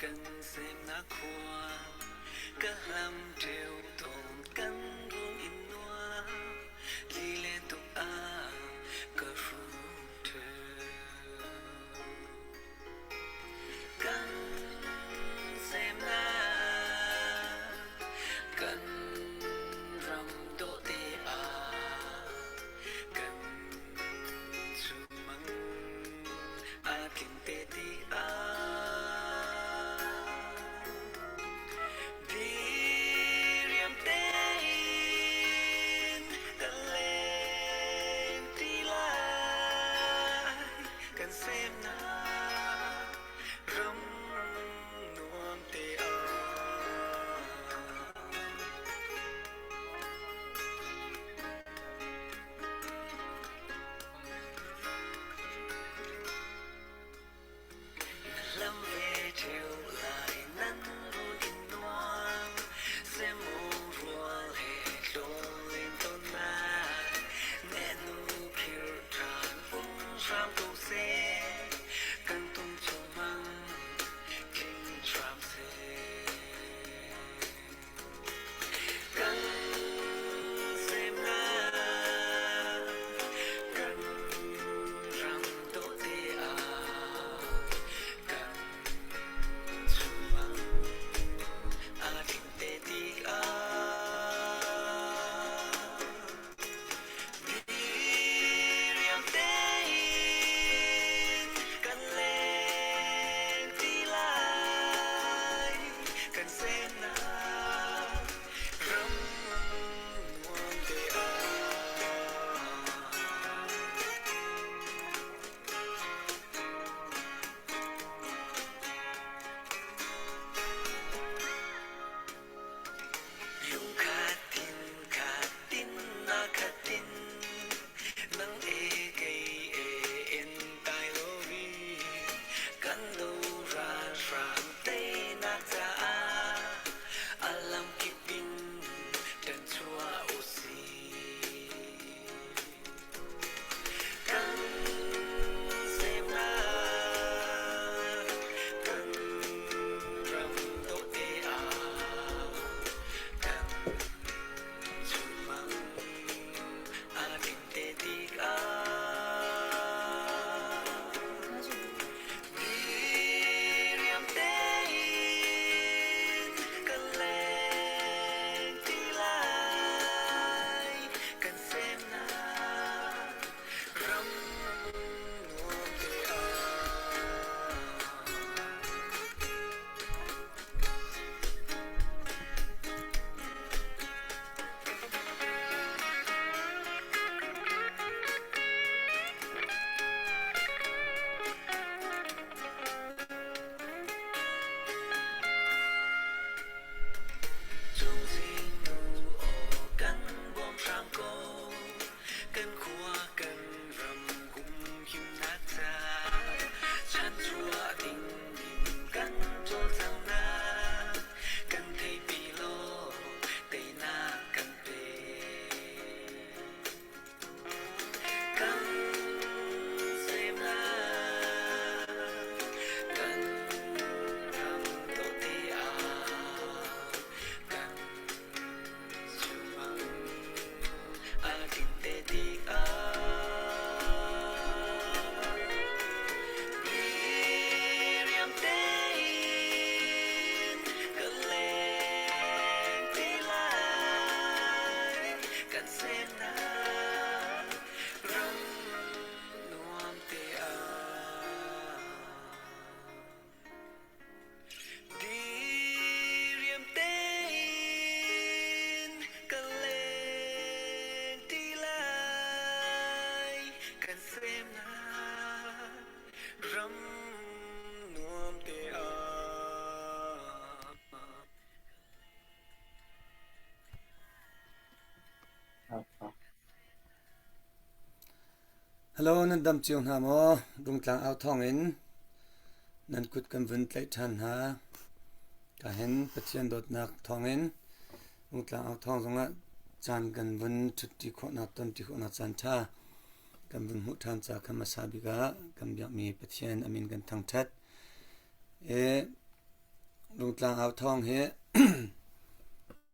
Kan semnak khua ka hlam ṭheo tawn kan rung in nuam lilen tuk ah ka hrum ṭheo. Kan semnak kan ram dawhte ah kan chunmang aa tling te tikah diriam tein kan leng ti lai kan semnak ram nuam te ah. Lam ve ṭheo lai nan run in nuam semu rual he tlawn tawnnak nehhnu khir ṭhan um hram ko seh kan tum chung hmang tling hram seh. Kan semnak kan ram dawhte ah kan chunmang aa tling te tikah diriam tein kan leng ti lai kan semnak ram nuam te ah. Lungkhat thin khat tin na khat tin nang e kei e en tai lo ri kan lo ral hram teinak caah alam kip in ṭan chuah usih. Kan semnak kan ram dawhte ah kan chunmang aa tling te tikah diriam tein kan leng ti lai kan semnak ram nuam te ah. Cungzing nu aw kan bawm hram ko, kan khua kan ram humhimnak ca chanchuah ding in kan cawlcanghnak kan theihpi law teinak kan pe. Kan semnak kan ram dawhte ah kan chunmang aa tling te tikah diriam tein kan leng ti lai kan semnak ram nuam te ah. Diriam tein kan leng ti lai kan semnak ram nuam te ah. Hello, nan dam cio hna maw? Rungtlang au thawngin nan kut kan vun tlaih ṭhan hna. Ka hin Pathian dawtnak thawngin Rungtlang au thawng zongah caan kan vun ṭhutṭi khawhnak, tonṭi khawhnak caan ṭha kan vun hmuh ṭhan ca kha hmasa bik ah kan biakmi Pathian a min kan thangṭhat. E, Rungtlang au thawng hi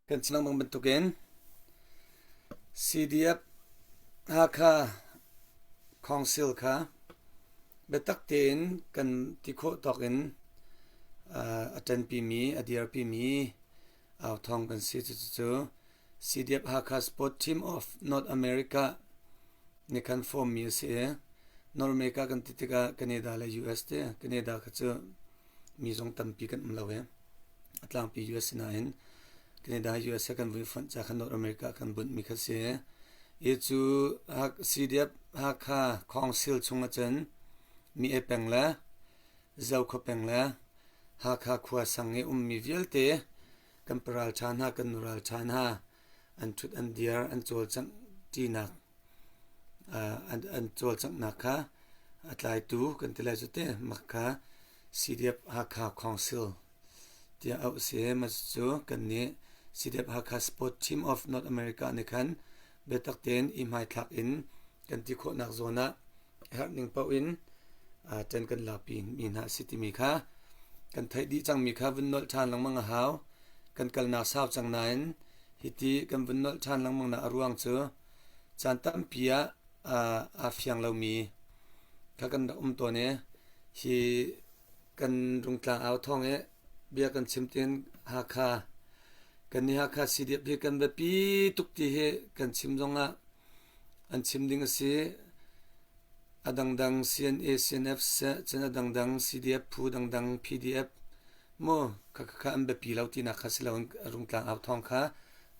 kan chim lengmang bantukin CDF Hakha Council kha biatak tein kan ti khawh tawk in a ṭanpimi, a dirpimi au thawng kan si. Cucu CDF Hakha Sport Team of North America nih khan form mi a si i North America kan ti tikah Canada le US te Canada kha cu mi zong tampi kan um lo i a tlangpi US nain Canada US he kan vui fonh ca kha North America kan bunh mi kha si. I cu CDF Hakha Council chung ahcun mi e peng le Zokhua peng le Hakha khua sang i ummi vialte kan paral ṭha hna kan nural ṭha hna an ṭhut an diar an cawlcangh ṭinak an cawlcanghnak kha a tlaitu kan ti lai cu te mak kha CDF Hakha Council tiah auh a si. Mah cu kannih CDF Hakha Sport Team of North America nih khan biatak tein i hmaithlak in kan ti khawhnak zawn ah herh ning paoh in ṭan kan lakpi mi hna a si timi kha kan theih dih cangmi kha vun nolh ṭhan lengmang a hau. Kan kalnak sau cang nain hiti kan vun nolh ṭhan lengmang nak a ruang cu caan tampi ah aa fiang lomi kha kan rak um tawn i hi kan Rungtlang au thawng i bia kan chim tin Hakha kan ni Hakha CDF hi kan biapi tuk ti hi kan chim zongah an chim ding a si. A dangdang CNA, CNF seh, cun a dangdang CDF phu dangdang PDF mu kha an biapi lo tinak kha si loin Rungtlang au thawng kha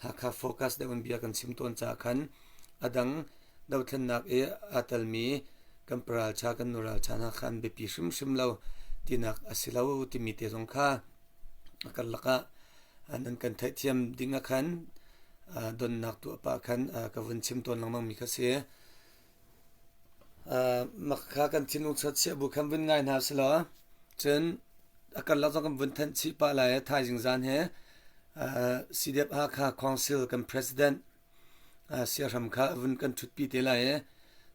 Hakha focus deuh in bia kan chim tawn caah khan a dang dothlennak i aa telmi kan paralṭha kan nuralṭha hna kha an biapi hrimhrim lo tinak a si lo timi te zong kha a karlak ah nan kan theihthiam ding ah khan donnak tuah pah khan ka vun chim tawn lengmang mi kha si. Mak kha kan thinlung chiah bu khan vun ngai hna selaw cun a karlak zong kan vun thanh chih pah lai i thaizing zan he CDF Hakha Council kan president siahram kha vun kan ṭhutpi te lai i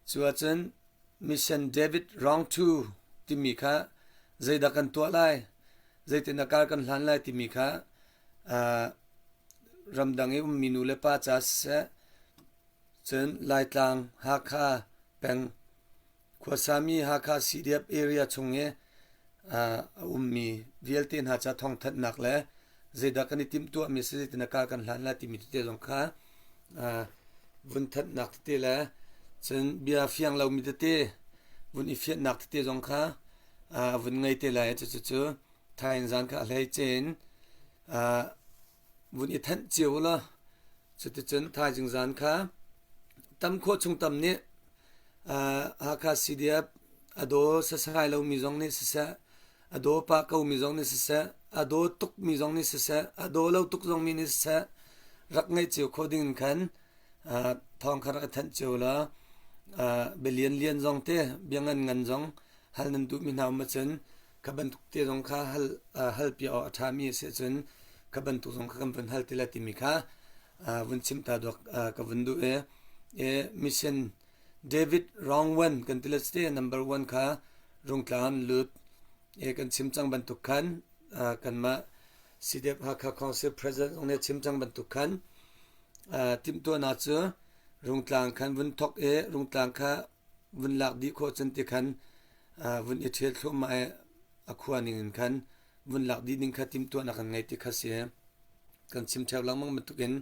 cu ahcun Mission David Round 2 timi kha zeidah kan tuah lai zeitin a kar kan hlan lai timi kha ramdang i ummi nu le pa ca siseh cun Laitlang Hakha peng khuasami Hakha CDF area chung i a ummi vialte hna ca thawngthanhnak le zeidah kan i timhtuahmi si zeitin a kar kan hlan lai timi tete zong kha vun thanhnak tete le cun bia fiang lomi tete vun i fianhnak tete zong kha vun ngei te lai. Cucu thain zan kha a hleice in vun i thanh cio law cuticun thaizing zan kha tam khawh chung tam nih Hakha CDF a daw sasai lomi zong nih siseh a daw pah komi zong nih siseh a daw tukmi zong nih siseh a daw lo tuk zong mi nih siseh rak ngaih cio khawh ding in khan thawng kha rak i thanh cio law bia lianlian zong te bia nganngan zong hal nan duhmi hna um ahcun kha bantuk te zong kha hal hal piak awk a ṭhami a si ahcun kha bantuk zong kha kan vun hal ti lai timi kha vun chim ta duak ka vun duh i mission David round one kan ti le te number one kha Rungtlang an lut e kan chim cang bantuk khan kanmah CDF Hakha Council President zong nih chim cang bantuk khan timhtuahnak cu Rungtlang khan vun thok i Rungtlang kha vun lak dih khawh cun ti khan vun i ṭhial thluahmah i a khua ning in khan vun lak dih ding kha timhtuahnak kan ngei ti kha si. Kan chim ṭheo lengmang bantukin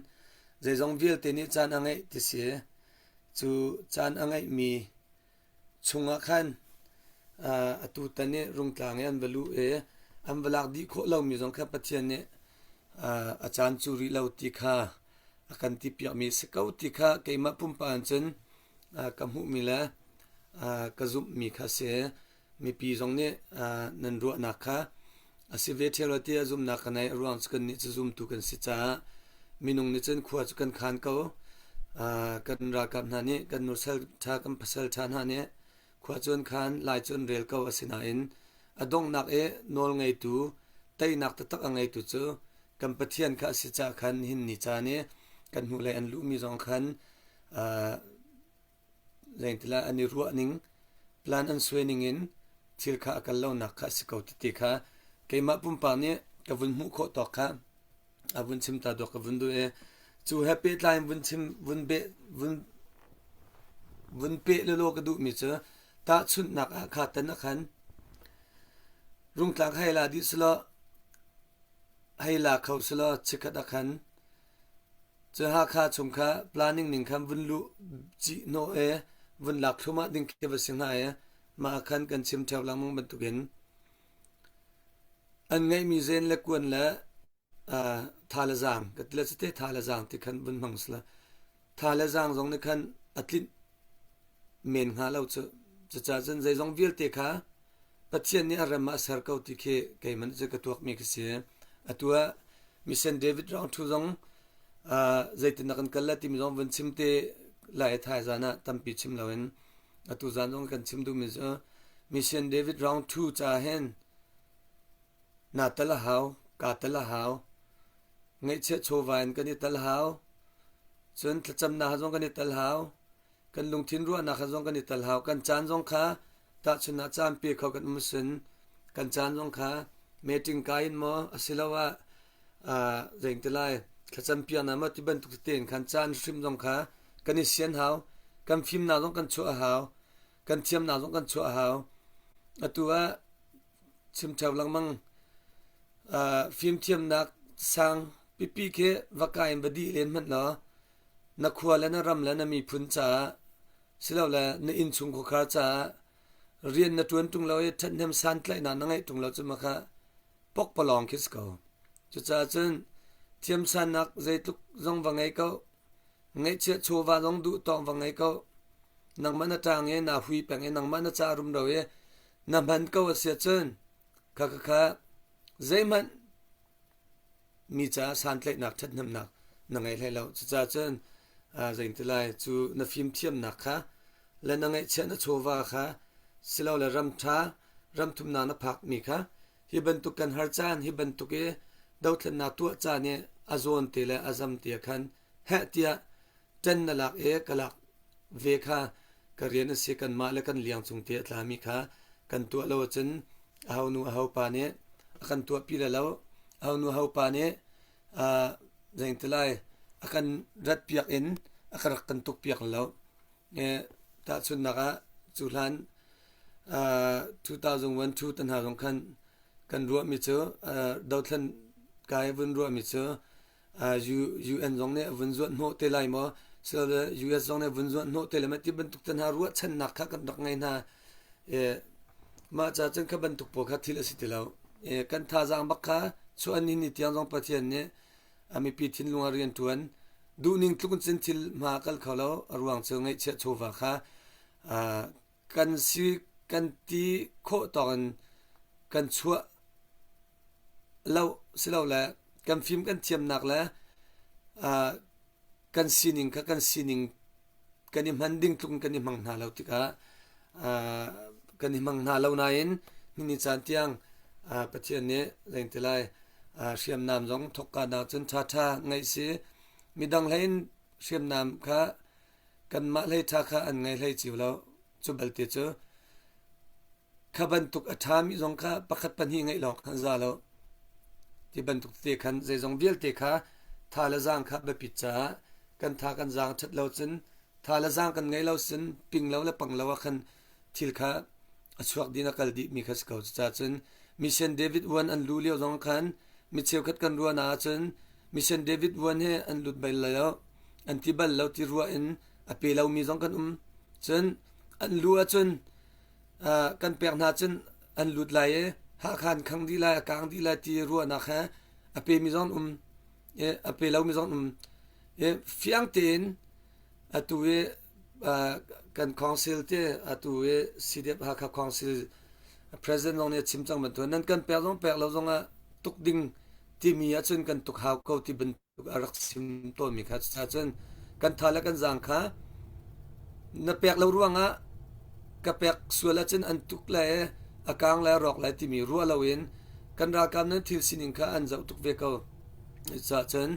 zeizong vialte nih caan a ngeih ti si. Cu caan a ngeihmi chungah khan atu tan i Rungtlang i an va luh i an va lak dih khawh lomi zong kha Pathian nih a caan cu rih lo ti kha a kan ti piakmi si ko ti kha keimah pumpak in cun ka hmuhmi le ka zumhmi kha a si. Mipi zong nih nan ruahnak kha a si ve ṭheo lo tiah zumhnak ka nei. A ruang cu kannih cu zumtu kan si caah minung nih cun khua cu kan khan ko. Kan ralkap hna nih kan nusal ṭha kan pasal ṭha hna nih khua cu an khan lai cu an rel ko. Asinain a donghnak i nawl ngeitu teinak taktak a ngeitu cu kan Pathian kha a si caah khan hin ni caan i kan hnulei an luhmi zong khan Zeingtilah an i ruah ning, plan an suai ning in thil kha a kal lonak kha a si ko ti kha keimah pumpak nih ka vun hmuh khawh tawk kha a vun chim ta dawk ka vun duh i cu he pehtlai in vun chim vun beh vun vun peh lelaw ka duhmi cu tahchunhnak ah kha tan ah khan Rungtlang hei la dih selaw hei la kho selaw chikkhat ah khan cu Hakha chung kha planning ning khan vun luh cih hnawh i vun lak thluahmah ding khi va si hnga i mah ah khan kan chim ṭheo lengmang bantukin an ngeihmi zen le kuan le tha le zaang ka ti le cite tha le zaang ti khan vun hmang sila tha le zaang zong nih khan a tlinh men hnga lo cu. Cucaah cun zeizong vialte kha Pathian nih a rem ah a ser ko ti khi keimah nih cun ka tuakmi ka si. Atu ah Mission David Roundthu zong zeitin na kan kal lai timi zong vun chim te lai thai zan ah tampi chim loin atu zan zong kan chim duhmi cu Mission David Roundthu ca hin naa tel a hau, kaa tel a hau, ngeihchiah chawva in kan i tel hau, cun thlacamnak zong kan i tel hau, kan lungthin ruahnak he zong kan i tel hau. Kan caan zong kha tahchun ah caan pe kho kan um sin kan caan zong kha meeting kai in maw asiloah zeingti lai thlacam piaknak maw ti bantuk tete in khan caan hrim zong kha kan i sian hau. Kan fimnak zong kan chuah a hau. Kan thiamnak zong kan chuah a hau. Atu ah chim ṭheo lengmang fimthiamnak sang pipi khi va kai in va dih len hmanh law na khua le na ram le na miphun caah silole na innchung khuakhar caah rian na ṭuan ṭung lo i ṭhathnem santlaihnak na ngeih ṭung lo cu mah kha pokpalawng khi si ko. Cucaah cun thiamsannak zeitluk zong va ngei ko, ngeihchiah chawva zong duh tawk va ngei ko, nangmah na ṭang i naa hui peng i nangmah na ca rumro i na hman ko a si ahcun kha kha kha zeihmanh mi caah santlaihnak ṭhathnemnak na ngei hlei lo. Cucaah cun zeiti lai cu na fimthiamnak kha le na ngeihchiah na chawva kha silole ram ṭha ram thumnak na phakmi kha hi bantuk kan har caan hi bantuk i dothlennak tuah caan i a zawn te le a zam te khan heh tiah ṭan na lak i ka lak ve kha ka rian a si kanmah le kan liang cung te a tlami kha kan tuah lo ahcun aho nu aho pa nih a kan tuahpi le lo aho nu aho pa nih zeingti lai a kan ratpiak in a ka rak kan tukpiak lo. Tahchunhnak ah cu hlan 2001 2 te hna zong khan kan ruahmi cu dothlen kai vun ruahmi cu UN zong nih a vun zuanh hnawh te lai maw silole US zong nih a vun zuanh hnawh te lai maw ti bantuk te hna ruahchannak kha kan rak ngei hna. Mah ca cun kha bantuk pawl kha thil a si ti lo. Kan thazaang bak kha chuah ni ni tiang zong Pathian nih a mipi thinlung ah rian ṭuan duhning tluk in cun thil hma kal kho lo a ruang cu ngeihchiah chawva kha kan si kan ti khawh tawk in kan chuah lo silole kan fim kan thiamnak le kan sining kha kan sining kan i hman ding tluk in kan i hmang hna lo tikah kan i hmang hna lo nain nini caan tiang Pathian nih zeingti lai hriamnam zong thawkka nak cun ṭhaṭha ngeih si midang hlei in hriamnam kha kanmah hlei ṭha kha an ngei hlei cio lo cu balte cu Kha bantuk a ṭhami zong kha pakhat pahnih ngeih lawng khan za lo. Ti bantuk tete khan zeizong vialte kha tha le zaang kha biapit caah kan tha kan zaang ṭhat lo cun tha le zaang kan ngei lo cun ping lo le pang lo ah khan thil kha a chuak dih in a kal dihmi kha si ko. Cucaah cun Mission David One an luh lio zong khan mi cheukhat kan ruahnak ahcun Mission David One hi an lut bal lo, an ti bal lo ti ruah in a pe lomi zong kan um. Cun an luh ahcun kan pek hna cun an lut lai i Hakha an khang dih lai a kang dih lai ti ruahnak he a pemi zong um i a pe lomi zong um i fiang tein atu i kan council te atu i CDF Hakha council president zong nih a chim cang bantuk nan kan pek zong pek lo zong ah tuk ding timi ahcun kan tuk hau ko ti bantuk a rak chim tawnmi kha cucaah kan tha le kan zaang kha na pek lo ruangah ka pek sual ahcun an tuk le a kang le a rawk lai timi ruah loin kan ralkap nan thil sining kha an zoh tuk ve ko. Cucaah cun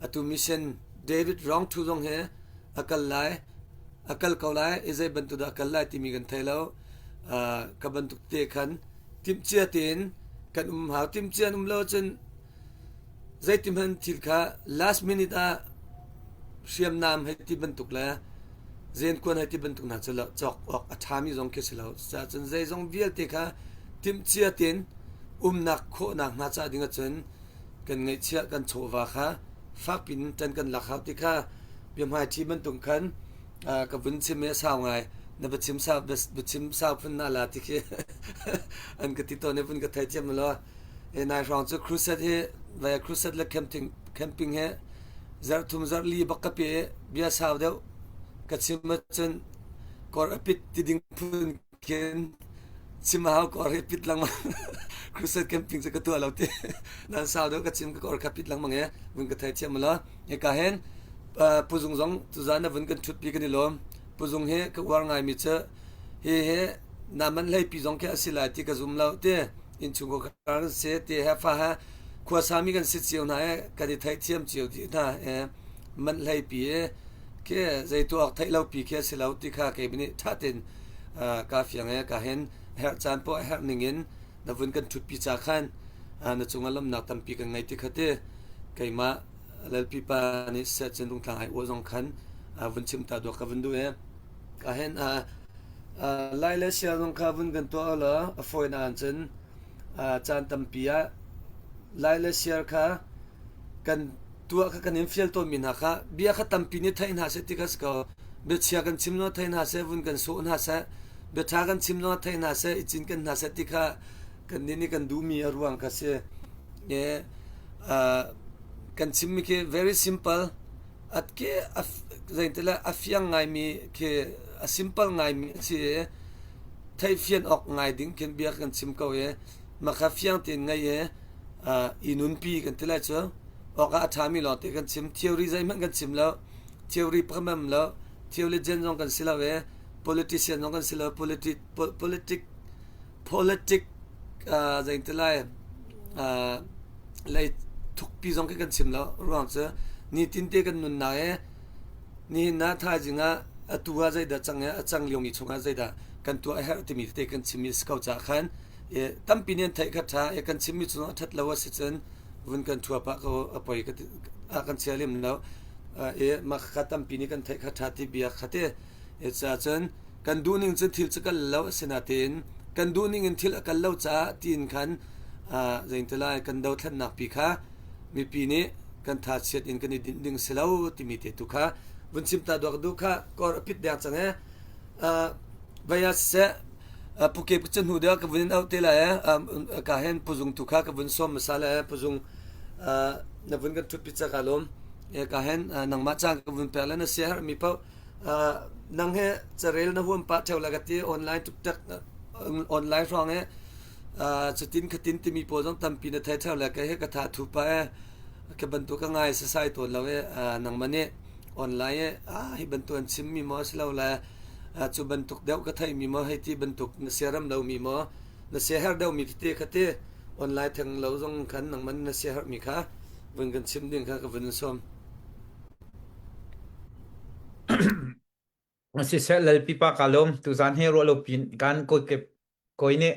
atu mission David Rong Thu zong hi a kal lai a kal ko lai i zei bantuk dah a kal lai timi kan thei lo. Ka bantuk te khan timhcia tein kan um hau timhcia an um lo cun. Zeitihmanh thil kha last minute ah hriamnam hei ti bantuk le zenkuan hei ti bantuk hna cu cawk awk a ṭhami zong khi si lo. Cucaah zeizong vialte kha timhcia tein umnak khawhnak hna ca ding ahcun kan ngeihchiah kan chawva kha fakpi in ṭan kan lak hau ti kha biahmaiṭhi bantuk khan ka vun chim i a sau ngai. Na biachim sau biachim sau phun na la ti khi an ka ti tawn i vun ka theithiam law. Nai hrawng cu crusade hi vai crusade le camping camping he zarh thum zarh li bak ka pe i bia sau deuh ka chim ahcun kor a pit ti ding phun khin chim a hau kor hi pit lengmang crusade camping cu ka tuah lo ti nan sau deuh ka chim ka kor kha pit lengmang e vun ka thei thiam law hika hin puzung zong tuzan na vun kan ṭhutpi kan i lawm puzung hi ka uar ngaimi cu hi hi naman hleipi zong khi a si lai ti ka zum lo ti innchungkhar kan si ti he fa he khuasami kan si cio hna i kan i theihthiam cio dih hna i manh hlei pi i khi zei tuah awk theih lo pi khi a si lo ti kha kei nih ṭha tein ka fiang i ka hin herh caan poah herh ning in na vun kan ṭhutpi ca khan na cungah lawmhnak tampi kan ngei ti kha ti keimah Lalpi pa nih seh cun Rungtlang ai uah zong khan vun chim ta duak ka vun duh i ka hin Lai le sial zong kha vun kan tuah law a fawi nain cun caan tampi ah lai le sial kha kan tuah kha kan in fial tawnmi hna kha bia kha tampi nih theih hna seh ti kha si ko. Biachia kan chim zongah thei hna seh, vun kan sawh hna seh, biaṭha kan chim zongah thei hna seh, i cinken hna seh ti kha kannih nih kan duhmi a ruang kha si. E, kan chimmi khi very simple. At khi zeintile a fiang ngaimi khi a simple ngaimi a si i theihfian awk ngai ding khin bia kan chim ko i makha fiang tein ngei i i nunpi kan ti lai cu awk ah a ṭhami lawng te kan chim theory zeihmanh kan chim lo theory pakhat lo theologian zong kan si lo i politician zong kan si lo politic politic politic zeiti lai lei thukpi zong khi kan chim lo ruang cu nitin te kan nunnak i nihin ah thaizing ah atu ah zeidah cang i a cang liomi chungah zeidah kan tuah a herh timi tete kan chimmi a si ko caah khan tampi nih an theih kha ṭha i kan chimmi cu a ṭhat lo a si cun vun kan ṭhua pah ko a poi ka ah kan chia lem lo i mah kha tampi nih kan theih kha ṭha ti bia kha ti caah cun kan duhning cun thil cu kal lo asinain kan duhning in thil a kal lo caah tiin khan zeitilai kan dothlennak pi kha mipi nih kan thachiat in kan i dinh ding si lo timi te tu kha vun chim ta duak du kha kor a pit deng cang e vaya siseh puke cu hnu deuh ka vun in auh te lai e ka hen puzung tu kha ka vun som masa le puzung na vun kan thut pi cha ka lom e ka hen nangmah chang ka vun pek le na sia har mi pau nang he carel na huam pah theo la ka ti online tuktak online hrawng he cutin khatin timi pawl zong tampi na thei theo le ka he ka tha thu pa e ka bantuk ka ngai sasai tawn lo e nangmah nih online e hi bantuk an chim mi maw silo le cu bantuk deuh ka thei mi maw hei ti bantuk na siaram lo mi maw na siaherh deuh mi tete kha ti online theng lo zong khan nangman na siaherh mi kha vun kan chim ding kha ka vun sawm. Siseh Lalpipa ka lawm tuzaan hi ruah lo pin kan kawikep kawi nih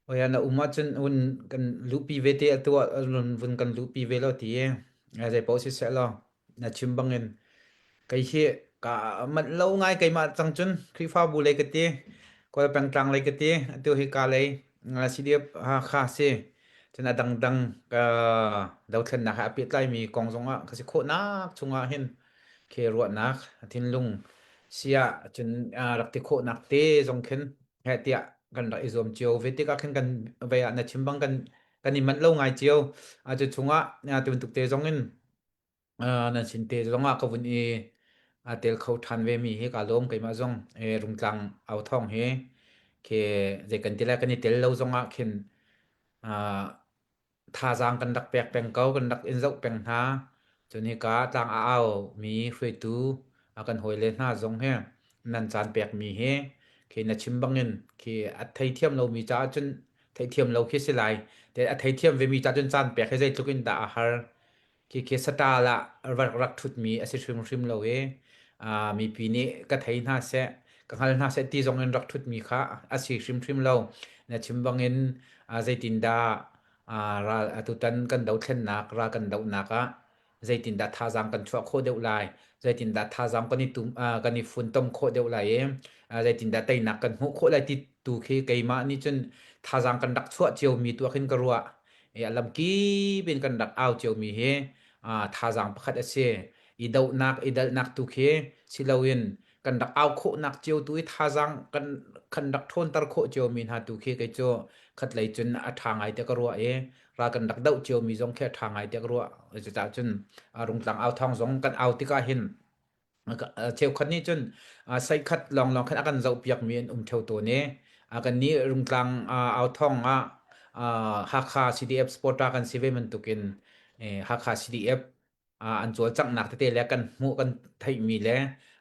oya na um ahcun un kan luhpi ve te atu ah vun kan luhpi ve lo ti i zei paoh siseh law na chim bangin kei hi ka manh lo ngai keimah cang cun Khrihfabu lei ka ti Kawl pengtlang lei ka ti atu hi ka lei CDF Hakha si Cun a dangdang ka dothlennak he a pehtlaimi kong zongah ka si khawhnak chungah hin khi ruahnak thinlung sia cun rak ti khawhnak te zong khin heh tiah kan rak i zuam cio ve tikah khin kan vei ah na chim bang kan kan i manh lo ngai cio. A cu chungah tu bantuk te zong in nan sin te zongah ka vun i aa tel kho ṭhan ve mi hi kaa lawm keimah zong Rungtlang au thawng hi khi zei kan ti lai kan i tel lo zongah khin thazaang kan rak pek peng ko kan rak in zoh peng hna cun hika tlang a au mi hruaitu a kan hawile hna zong hi nan caan pek mi hi khi na chim bangin khi a theithiam lomi caah cun theithiam lo khi si lai te a theithiam ve mi caah cun caan pek hi zeitluk in dah a har Khikhi saṭaal ah rak rak ṭhutmi a si hrimhrim lo i mipi nih ka thei hna seh, ka hngal hna seh ti zong in rak ṭhutmi kha a si hrimhrim lo. Na chim bangin zeitindah Ral atutan kan dothlennak ral kan dohnak ah zeitindah thazaang kan chuah khawh deuh lai, zeitindah thazaang kan i tum kan i funtom khawh deuh lai i zeitindah teinak kan hmuh khawh lai ti tu khi keimah nih cun thazaang kan rak chuah ciomi tu ah khin ka ruah. I a lamkip in kan rak au ciomi hi thazaang pakhat a si. I dohnak, i dalhnak tu khi si loin kan rak au khawhnak cio tu i thazaang kan kan rak ṭhawnter khawh ciomi hna tu khi kei cu khatlei cun a ṭha ngai tiah ka ruah i ral kan rak doh ciomi zong khi a ṭha ngai tiah ka ruah. Cucaah cun Rungtlang au thawng zong kan au tikah hin cheukhat nih cun saikhat lawnglawng khan a kan zohpiakmi an um ṭheo tawn i kannih Rungtlang au thawng ah Hakha CDF supporter kan si ve bantukin Hakha CDF an cawlcanghnak tete le kan hmuh kan theihmi le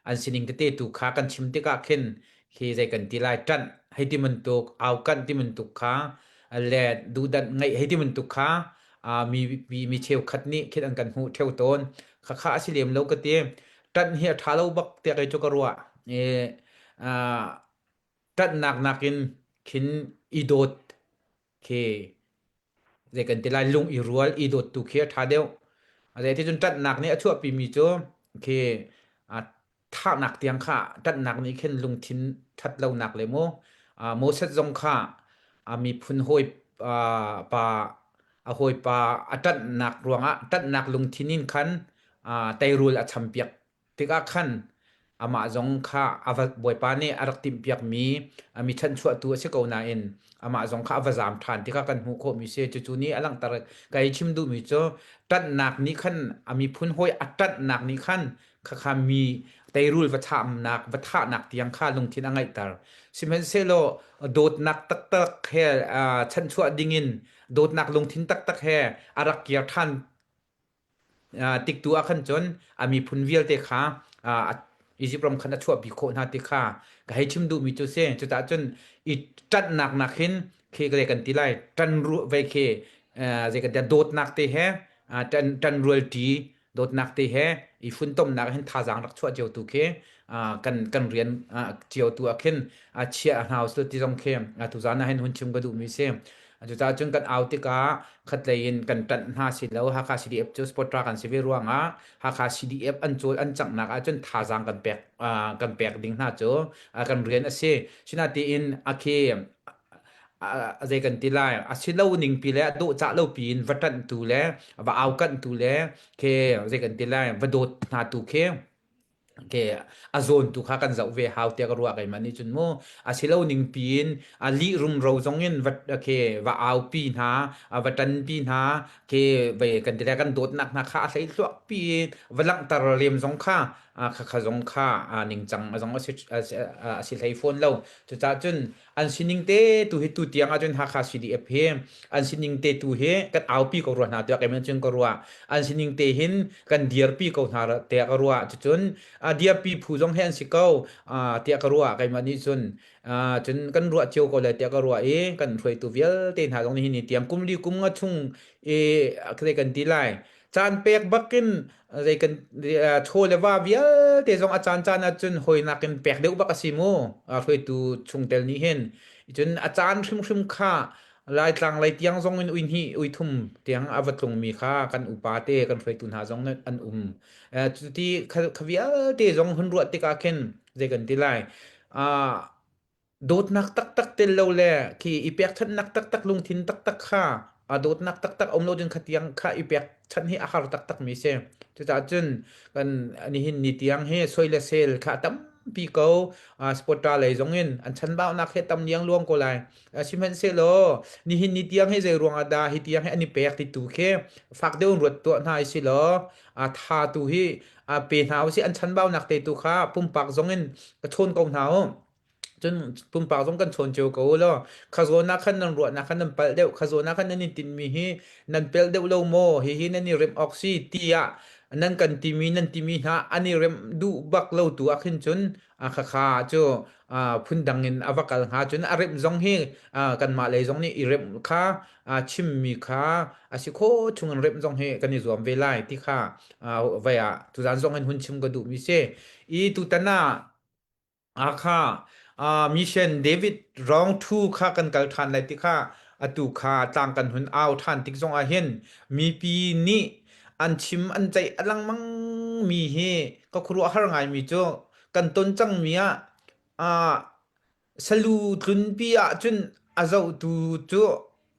an sining tete tu kha kan chim tikah khin khi zei kan ti lai ṭanh hei ti bantuk aukanh ti bantuk kha le duhdanh ngeih hei ti bantuk kha mi mi cheukhat nih khin an kan hmuh ṭheo tawn. Khakha a si lem lo ka ti. Ṭanh hi a ṭha lo bak tiah kei cu ka ruah. I ṭanhnak nakin khin i dawt khi zei kan ti lai lung i rual i dawt tu khi a ṭha deuh. Zei ti cun ṭanhnak nih a chuahpimi cu khi thahnak tiang kha ṭanhnak nih khin lungthin ṭhat lonak le mu Moses zong kha a miphun hawi pa a hawipa a ṭanhnak ruangah ṭanhnak lungthin in khan teirul a champiak tikah khan amah zong kha a va Bawipa nih a rak timhpiakmi a mi chanchuahtu a si ko nain amah zong kha a va zaam ṭhan tikah kan hmuh khawhmi si. Cucu nih a langhter ka i chim duhmi cu ṭanhnak nih khan a miphun hawi a ṭanhnak nih khan khakha mi teirul va thamnak va thahnak tiang kha lungthin a ngeihter. Sihmanhsehlaw dawtnak taktak he chanchuah dingin dawtnak lungthin taktak he a rak kir ṭhan tiktu ah khan cun a miphun vialte kha Izipt ram khan a chuahpi khawh hna ti kha ka hei chim duhmi cu si. Cucaah cun i ṭanhnak nak hin khi kan ti lai ṭan ru vei khi zei kan ti dawtnak te he ṭan ṭan rualṭi dawtnak te he i funtomnak hin thazaang rak chuah cio tu khi kan kan rian cio tu ah khin chia a hna usih ti zong khi tuzaan ah hin hun chim ka duhmi si. Cucaah cun kan au tikah khatlei in kan ṭanh hna si lo Hakha CDF cu Spotra kan si ve ruangah Hakha CDF an cawl an canghnak ahcun thazaang kan pek kan pek ding hna cu kan rian a si. Sinatiin a khi zei kan ti lai a si lo ning pi le a dawhcah lo pi in va ṭanhtu le va aukanhtu le khi zei kan ti lai va dawt hna tu khi ke a zawn tu kha kan zoh ve hau tiah ka ruah keimah nih cun mu a si lo ning pi in a lih rumro zong in va ke va aupi hna va ṭanpi hna ke ve kan ti lai kan dawtnak hna kha a hlei hluak pi in va langhter lem zong kha kha kha zong kha ningcang a zong a si a si hlei fawn lo cucaah cun an sining te tu hi tu tiang ahcun Hakha CDF hi an sining te tu hi kan aupi ko rua hna tiah kei cun ka ruah an sining te hin kan dirpi ko hna tiah ka ruah cucun dirpi phu zong hi an si ko tiah ka ruah keimah nih cun cun kan ruah cio ko lai tiah ka ruah i kan hruaitu vialte hna zong nih hi tiang kum li kum nga chung i kan ti lai caan pek bakin zei kan chaw le va vialte zong a caan caan ahcun hawinak in pek deuh bak a si mu hruaitu chungtel nih hin cun a caan hrimhrim kha Laitlang lei tiang zong in ui hnih ui thum tiang a va tlungmi kha kan upa te kan hruaitu hna zong an um cuti kha vialte zong hun ruah tikah khin zei kan ti lai Dawtnak taktak tel lo le khi i pekchanhnak taktak lungthin taktak kha a dawtnak taktak um lo ding kha tiang kha i pekchanh hi a har taktak mi si. Cucaah cun kan nihin ni tiang hi soi le sel kha a tampi ko. Spota lei zong in an chanbaunak hi a tam liangluang ko lai. Sihmanhsehlaw nihin ni tiang hi zei ruang ah dah hi tiang hi an i pek ti tu khi fak deuh in ruat tuah hna i si law a tha tu hi pe hna usih an chanbaunak te tu kha pumpak zong in ka chawn ko hna u. Cun pumpak zong kan chawn cio ko law kha zawn ah khan nan ruahnak khan nan palh deuh kha zawn ah khan nan i tinhmi hi nan pelh deuh lo maw hihi nan i remh awk si tiah nan kan timi nan timi hna an i remh duh bak lo tu ah khin cun khakha cu phundang in a va kal hnga cun a remh zong hi kanmah lei zong nih i remh kha chimmi kha a si khawh chung in remh zong hi kan i zuam ve lai ti kha vai ah tuzaan zong in hun chim ka duhmi si i tutan ah Akha mission David round 2 kha kan kal ṭhan lai ti kha. Atu kha tlang kan hun au ṭhan tik zong ah hin mipi nih an chim an ceih a lengmang mi hi ka khuaruahhar ngaimi cu kan ton cangmi ah ah salu tlunpi ahcun a zohtu cu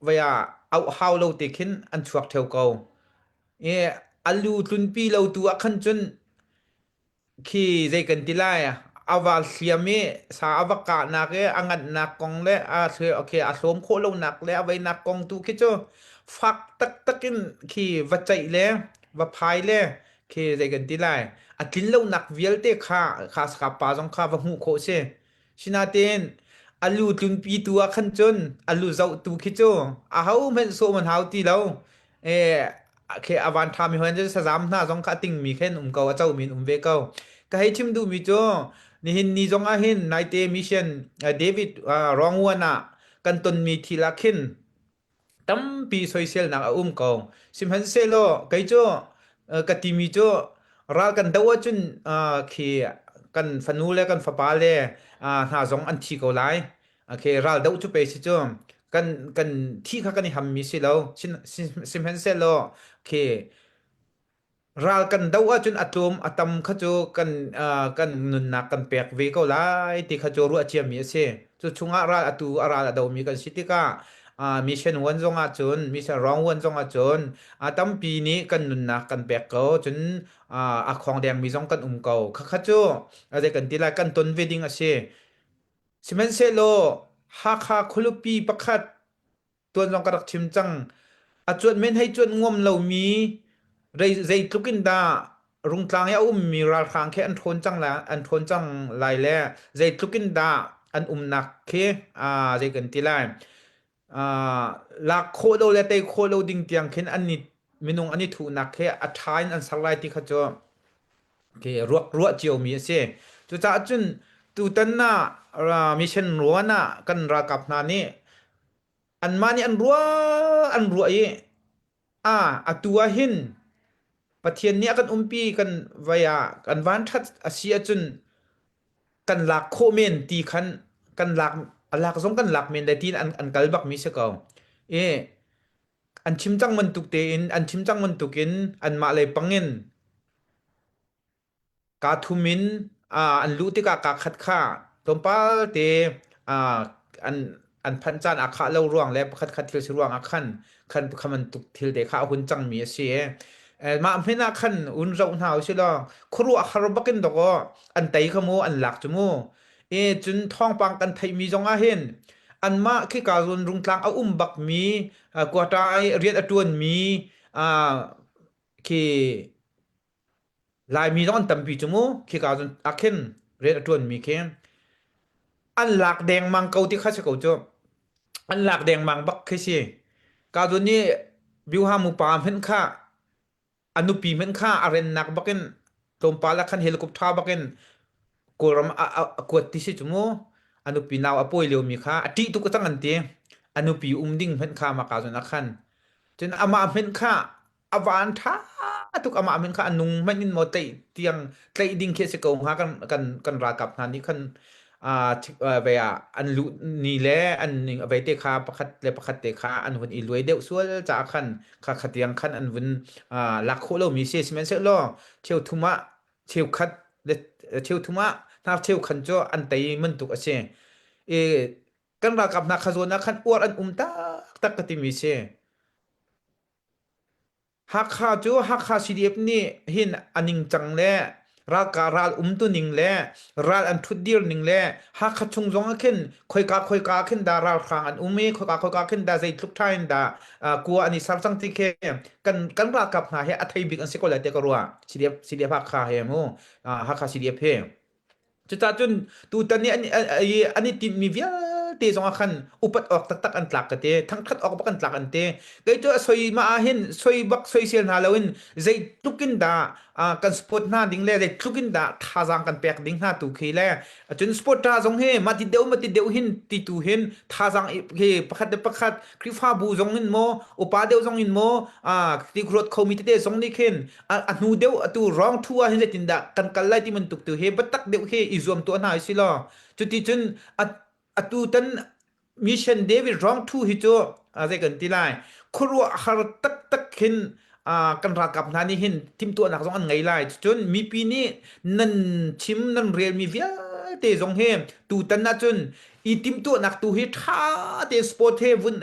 vei ah auh hau lo te khin an chuak ṭheo ko. I a lu tlunpi lo tu ah khan cun Khi zei kan ti lai a va hliam i sa a va kahnak i a nganhnak kong le a okay, a hlawm khawh lonak le a veinak kong tu khi cu fak taktak in khi va ceih le va phai le khi zei kan ti lai a tlin lonak vialte kha kha sakap pa zong kha va hmuh khawh si. Sinain a lu tlunpi tu ah khan cun a lu zohtu khi cu aho hmanh sawm an hau ti lo. E, khi a van ṭhami hon cu sazam hna zong kha a tingmi khin um ko, a comi in um ve ko. Ka hei chim duhmi cu nihin ni zong ah hin naite mission David Rongwan ah kan tonmi thil ah khin tampi soiselnak a um ko. Sihmanhsehlaw kei cu ka timi cu ral kan doh ahcun khi kan fanu le kan fapa le hna zong an thi ko lai. Okay, ral doh cu pe si cu kan kan thi kha kan i hammi si lo. Sihmanhsehlaw khi Ral kan doh ahcun a tlawm a tam kha cu kan kan nunnak kan pek ve ko lai ti kha cu ruah ciami a si. Cu chungah ral atu a ral a domi kan si tikah mission one zong ahcun mission round one zong ahcun a tampi nih kan nunnak kan pek ko cun a khawng dengmi zong kan um ko. Khakha cu zei kan ti lai kan ton ve ding a si. Sihmanhsehlaw Hakha khualipi pakhat tuan zong ka rak chim cang. A cuanh men hei cuanh nguam lomi zeitluk in dah Rungtlang i a ummi ralhrang khi an ṭhawn cang lai an ṭhawn cang lai le zeitluk in dah an umnak khi zei kan ti lai lak khawh lo le tei khawh lo ding tiang khin an i minung an i thuhnak khi a ṭha in an ser lai ti kha cu khi ruak ruah ciomi a si. Cucaah cun tutan ah mission ruan ah kan ralkap hna nih anmah nih an ruah an ruah i a atu ah hin Pathian nih a kan umpi kan vai ah kan vanṭhat a si ahcun kan lak khawh men ti khan kan lak a lak zong kan lak men le tiin an, an kal bakmi si ko. I an chim cang bantuk tein an chim cang bantukin anmah lei pangin Kaa thum in an luh tikah kaa khat kha tlawmpal te an an phanh caan aa khah lo ruang le pakhat khat thil si ruang ah khan khan kha bantuk thil te kha a hun cangmi a si i mah hmin ah khan un zoh hna usih law khuaruah har bakin dawkaw an tei kha mu an lak cu mu i cun thawngpang kan theihmi zong ah hin anmah khika zawn Rungtlang a um bakmi quata i rian a ṭuanmi khi Laimi zong an tampi cu mu khika cun ah khin rian a ṭuanmi khi an lak dengmang ko ti kha si ko cu. An lak dengmang bak khi si. Ka zawn nih Biuha mupa hmanh kha a nupi hmanh kha a rennak bakin tlawmpal ah khan helicopter bakin Kawlram a, a, a kuat ti si cu mu. A nupi nau a pawi liomi kha a ṭih tuk cang an ti. A nupi um ding hmanh kha maka zawn ah khan. Cun amah hmanh kha a van ṭha tuk amah min kha a nung hmanh in maw tlaih tiang tlaih ding khi a si ko hnga kan kan kan ralkap hna nih khan ve ah an luh ni le an ning ve te kha pakhat le pakhat te kha an hun i luai deuh sual caah khan kha kha tiang khan an vun lak khawh lomi si sihmanhsehlaw cheu thum ah cheukhat le cheu thum ah hnar cheu khan cu an tei bantuk a si i kan ralkap hna kha zawn ah khan uar an um taktak ka timi si. Hakha cu Hakha CDF nih hin a ningcang le ralkah ral umtuning le ral an ṭhutdir ning le Hakha chung zong ah khin khoika khoika ah khin dah ralhrang an um i khoika khoika khin dah zeitluk ṭha in dah kua an i ser cang ti khi kan kan ralkap hna hi a thei bik an si ko lai tiah ka ruah. CDF CDF Hakha he mu Hakha CDF he. Cucaah cun tutan i an, an i tinhmi vialte zongah khan upat awk taktak an tlak ka ti. Thangṭhat awk bak an tlak an ti. Kei cu a soi mah ah hin soi bak soisel hna loin zeitluk in dah kan support hna ding le zeitluk in dah thazaang kan pek ding hna tu khi le cun sport ṭha zong hi mah ti deuh mah ti deuh hin ti tu hin thazaang hi pakhat le pakhat Khrihfabu zong in maw upa deuh zong in maw ti ruat khomi tete zong nih khin a hnu deuh atu wrong thu ah hin zeitindah kan kal lai ti bantuk tu hi biatak deuh hi i zuam tuah hna si law cuti cun atu tan mission David wrong thu hi cu. Zei kan ti lai khuaruah har taktak khin kan ralkap hna nih hin timhtuahnak zong an ngei lai. Cun mipi nih nan chim nan relmi vialte zong hi tutan ahcun i timhtuahnak tu hi ṭha tein sport he vun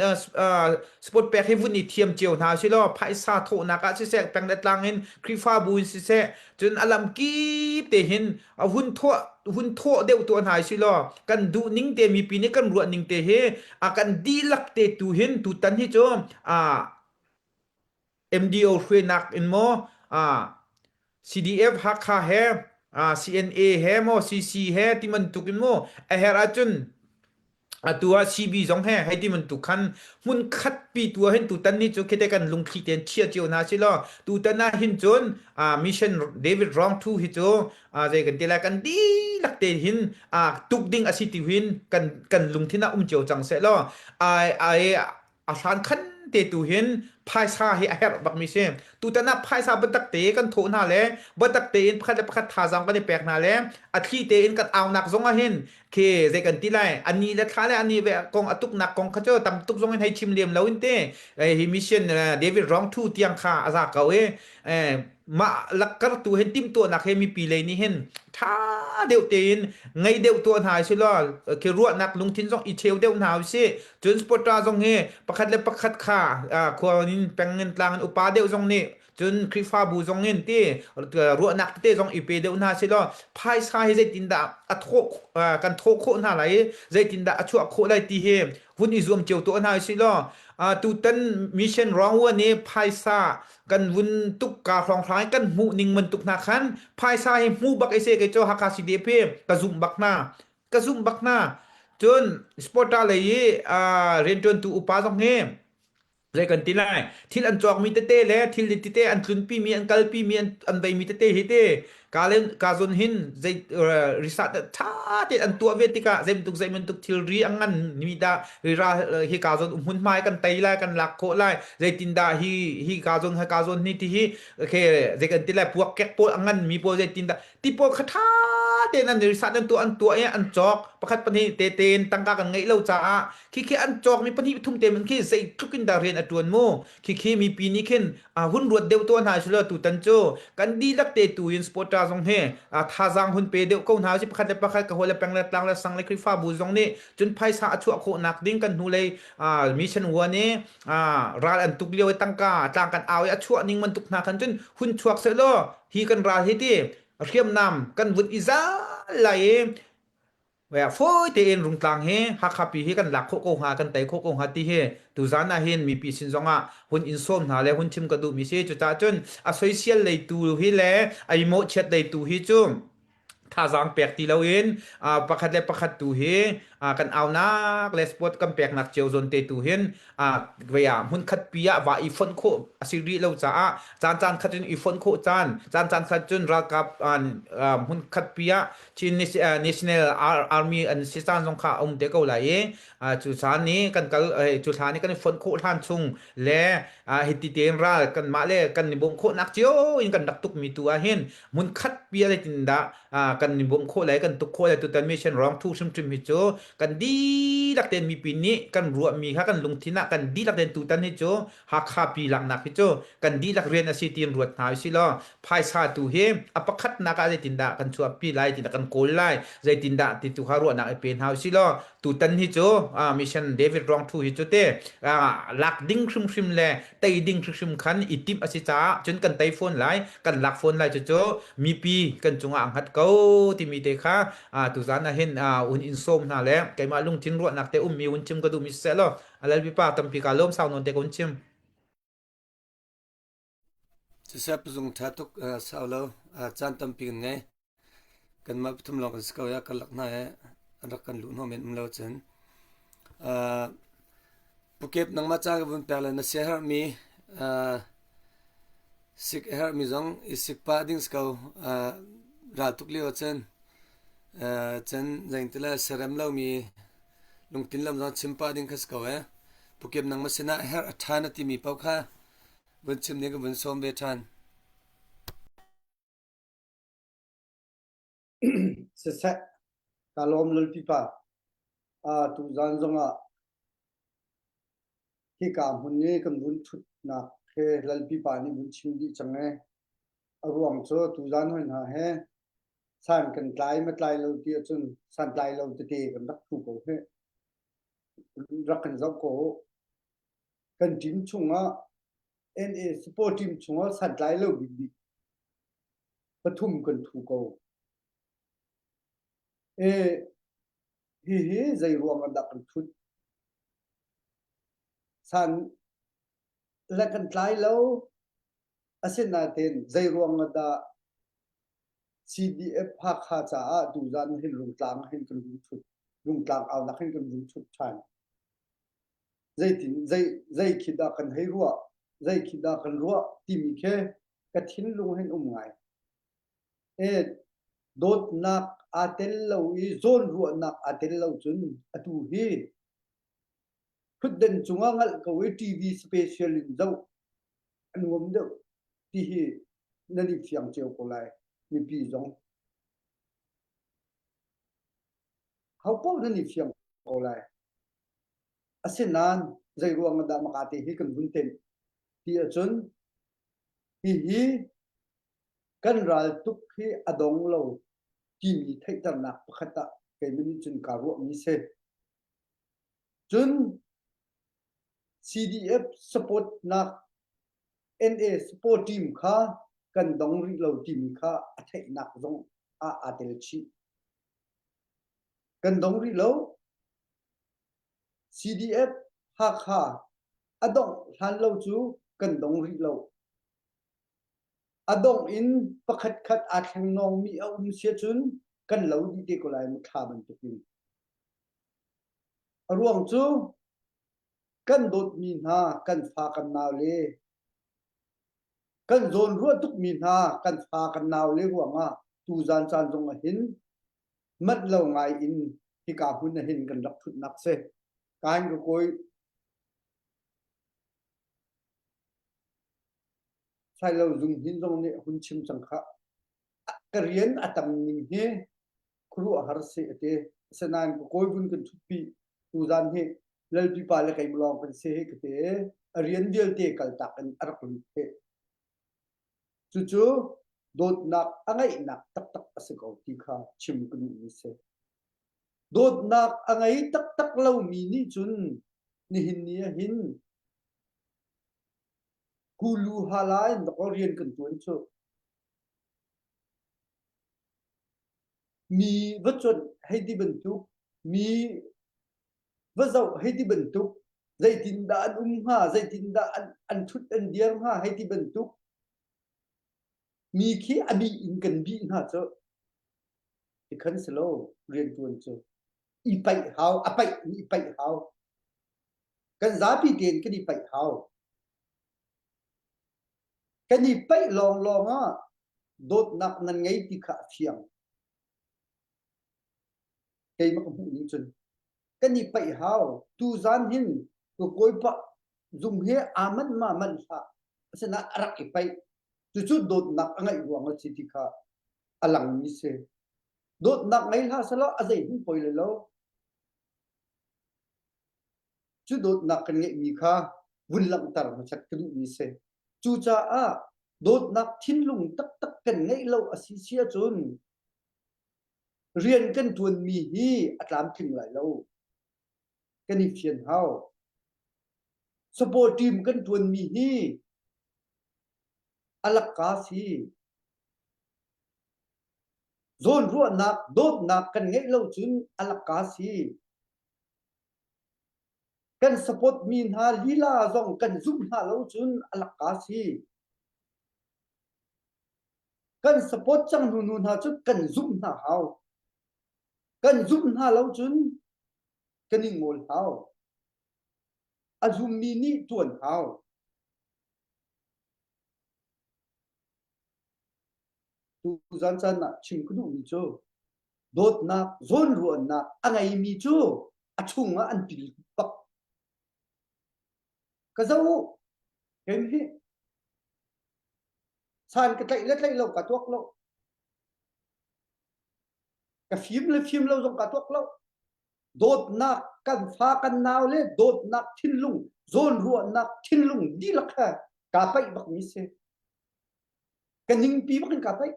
sport pek hi vun i thiam cio hna si law phaisa thawhnak ah siseh peng le tlang in Khrihfabu in siseh cun a lam kip te hin a hun thawh hun thawh deuh tuah hna si law kan duh ning te mipi nih kan ruah ning te hi a kan dihlak te tu hin tutan hi cu a MDO hruainak in maw CDF Hakha he CNA he maw CC he ti bantuk in maw a herh ahcun atu ah CB zong he hei ti bantuk khan hmun khat pi tu ah hin tutan ni cu khite kan lungthli tein chia cio hna si law tutan ah hin cun mission David Rong Thu hi cu zei kan ti lai kan dihlak te hin tuk ding a si ti hin kan kan lungthin ah um cio cang seh law ai ai a hlan khan te tu hin phaisa hi a herh bakmi si. Tutan ah phaisa biatak te kan thawh hna le biatak tein pakhat le pakhat thazaang kan i pek hna le a thli tein kan aunak zong ah hin khi zei kan ti lai ani le thla le ani ve kong a tuknak kong kha cu tam tuk zong in hei chim lem lo in te hi mission David Rong Thu tiang kha a za ko i mah lakkar tu hin timhtuahnak he mipi lei nih hin ṭha deuh tein ngei deuh tuah hna si law khi ruahnak lungthin zong i cheu deuh hna usih. Cun supporter zong hi pakhat le pakhat kha khua in peng in tlang in upa deuh zong nih cun Khrihfabu zong in ti ruahnak tete zong i pe deuh hna si law phaisa hi zeitindah a thawh kan thawh khawh hna lai i zeitindah a chuah khawh lai ti hi hun i zuam cio tuah hna usih law tutan mission round one i phaisa kan vun tuk ka hrawnghrang kan hmuh ning bantuk hna khan phaisa hi hmu bak i se kei cu Hakha CDF hi ka zumh bak hna ka zumh bak hna cun sporta lei i rianṭuantu upa zong hi zei kan ti lai thil an cawkmi tete le thil tete an tlunpi mi an kalpi mi an veimi tete hi te ka len ka zon hin zei research tha te an tuah ve tikah zei bantuk zei bantuk thilri a ngan mi dah ri ra hi ka zon hmun hmai kan tei lai kan lak khawh lai zeitin dah hi hi ka zon hi ka zon ni ti hi okay zei kan ti lai puak kek pawl a ngan mi pawl zeitin dah ti pawl kha tha tein an research an tuah an tuah i an cawk pakhat pahnih te tein tangka kan ngeih lo caah khi khi an cawk mi pahnih thum te man khi zeitluk in dah rian a tuan mu Khikhi mipi nih khin hun ruat deuh tuah hna silo tutan cu kan dihlak te tu in supporter zong hi thazaang hun pe deuh ko hna si pakhat le pakhat ka hawi le peng le tlang le sang le Khrihfabu zong nih cun phaisa a chuah khawh nak ding kan hnulei mission one i ral an tuk lio i tangka tlang kan au i a chuah ning bantuk hna khan cun hun chuak seh law hi kan ral hi ti hriamnam kan vun i zal lai i Fawi tein Rungtlang hi Hakha pi hi kan lak khawh ko hnga kan tei khawh ko hnga ti hi tuzan ah hin mipi sin zongah hun in sawm hna le hun chim ka duhmi si. Cucaah cun a soisel lei tu hi le a i mawhchiat lei tu hi cu thazaang pek ti loin pakhat le pakhat tu hi kan aunak le sport kan peknak cio zawn te tu hin vei ah hmunkhat pi ah va i fonh khawh a si rih lo caah caan caan khat in i fonh khawh caan caan caan khat cun ralkap hmunkhat pi ah Chin National Army an si caan zong kha a um te ko lai i cu caan nih kan kal cu thla nih kan i fonh khawh hlan chung le hiti tein ral kanmah le kan i bawmh khawhnak cio in kan rak tukmi tu ah hin hmunkhat pi ah zeitin dah kan i bawmh khawh lai kan tuk khawh lai tutan mission wrong thu hrimhrim hi cu kan dihlak tein mipi nih kan ruahmi kha kan lungthin ah kan dihlak tein tutan hi cu Hakha pi laknak hi cu kan dihlak rian a si tiin ruat hna usih law phaisa tu hi a pakhatnak ah zeitindah kan chuahpi lai tindah kan kawl lai zeitindah ti tu kha ruahnak i pe hna usih law tutan hi cu mission David Rong Thu hi cu te lak ding hrimhrim le tei ding hrimhrim khan i timh a si caah cun kan tei fawn lai kan lak fawn lai cu cu mipi kan cungah a hngat ko timi te kha tuzan ah hin un in sawm hna le keimah lungthin ruahnak te ummi un chim ka duhmi siseh law Alalpipa tampi ka lawm sau nawn te ka un chim. Siseh puzung ṭha tuk sau lo caan tampi kan ngei. Kanmah pathum lawng kan si ko ya karlak hna he an rak kan luh hnawh men um lo cun. Pukep nangmah ca ka vun pek le na siaherhmi sik a herhmi zong i sik pah ding si ko. Ral tuk lio cun cun zeingtile siarem lomi lungtin lam zong chim pah ding kha si ko ee. Pukep nangmah sinah herh a ṭha na timi paoh kha vun chim ding ka vun sawm ve ṭhan. Siseh, ka lawm lulpipa. Tuzan zongah. Hika hmun i kan vun ṭhutnak he Lalpi pa nih vun chim dih cang ee. A ruang cu tuzaan hoi hna he san kan tlai ma tlai lo ti ahcun santlai lo tete kan rak thu ko hih. Rak kan zoh ko. Kan team chungah NA sport team chungah santlai lo bikbik pathum kan thu ko. E hihi zei ruang ah dah kan thut? San le kan tlai lo. Asinain zei ruang ah dah CDF Hakha caah tuzan hin Rungtlang hin kan vun thut Rungtlang aunak hin kan vun thut ṭhan. Zeitin zei zei khi dah kan hei ruah zei khi dah kan ruah timi khi ka thinlung hin um ngai. E dawtnak aa tel lo i zawnruahnak aa tel lo cun atu hi ṭhutden cungah ngalh ko i TV special in zoh a nuam deuh ti hi nan i fiang cio ko lai mipi zong. Ho paoh nan i fiang ko lai. Asinain zei ruang ah dah maka te hi kan vun tenh ti ahcun hihi kan ral tuk hi a dong lo timi theihternak pakhat ah keimah nih cun kaa ruahmi si. Cun CDF support nak NA support team kha kan dong rih lo timi kha a theihnak zong ah aa tel chih. Kan dong rih lo. CDF Hakha a dongh hlan lo cu kan dong rih lo. A dongh in pakhatkhat aa thleng nawngmi a um sia cun kan lo dih te ko lai mu thla bantukin. A ruang cu kan dawtmi hna kan fa kan nau le kan zawnruah tukmi hna kan fa kan nau le ruangah tuzan caan zong ah hin manh lo ngai in hika hmun ah hin kan rak thutnak si. Kain ka kawi Sailo Zung Hnin zong nih hun chim cang khah. Ka rian a tam ning hi khuaruahhar si a ti. Asinain ka kawi vun kan ṭhutpi tuzan hi Lalpi pa le keimah lawng kan si hi ka ti. A rian vialte kaltak in a rak lut hi. Cucu dawtnak a ngeihnak taktak a si ko ti kha chim ka duhmi si. Dawtnak a ngei taktak lomi nih cun nihin ni ah hin Kulu hala in dakaw rian kan ṭuan cu. Mi va cuanh hei ti bantuk, mi va zoh hei ti bantuk, zeitindah an um hnga, zeitindah an, an ṭhut an dir hnga hei ti bantuk, mi khi a bih in kan bih hna cu. Tikhan si lo rianṭuan cu. I paih hau, a paih in i paih hau. Kan zapi tein kan i paih hau. Kan i paih lawnglawng ah dawtnak nan ngei ti kha a fiang. Keimah ka hmuh ning cun kan i paih hau. Tuzan hin ka kawipa zung he aa manh ma manh hlah. Asinain a rak i paih. Cucu dawtnak a ngeih ruang a si ti kha a langmi si. Dawtnak ngei hlah selaw a zeihmanh poi lai lo. Cu dawtnak kan ngeihmi kha vun langhter hmasat ka duhmi si. Cucaah dawtnak thinlung taktak kan ngeih lo a si si ahcun rian kan ṭuanmi hi a tlamtling lai lo. Kan i fian hau. Support team kan ṭuanmi hi a lakka si. Zawnruahnak, dawtnak kan ngeih lo cun a lakka si. Kan support mi hna lila zong kan zumh hna lo cun a lakka si. Kan support cang hnu hnu hna cu kan zumh hna hau. Kan zumh hna lo cun kan i ngol hau. A zummi nih tuan hau. Tuzan caan ah chim ka duhmi cu dawtnak, zawnruahnak a ngeimi cu a chungah an pil bak. Ka zoh u, kei hi san ka tlaih le tlaih lo ka tuak lo. Ka fim le fim lo zong ka tuak lo. Dawtnak kan fa kan nau le dawtnak thinlung Zawnruahnak thinlung dihlak he kaa paih bakmi si. Ka ningpi bak in kaa paih.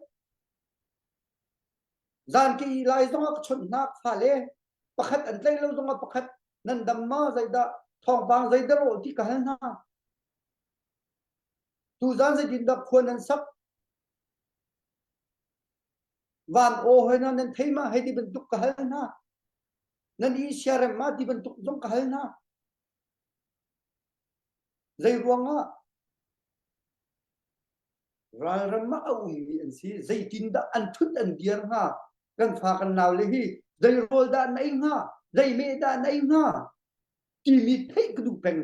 Zan ke i lai zongah ka chawnh hna fale pakhat an tlaih lo zongah pakhat nan dam ma zeidah thawngpang zeidah rawh ti ka hal hna. Tuzan zeitindah khua nan sak van aw hoi na nan thei ma hei ti bantuk ka hal hna. Nan i siarem ma ti bantuk zong ka hal hna. Zei ruangah ralram ah a ummi an si zeitindah an thut an dir hnga kan fa kan nau le hi zei rawl dah na ei hnga zei meh dah na ei hnga timi theih ka duh peng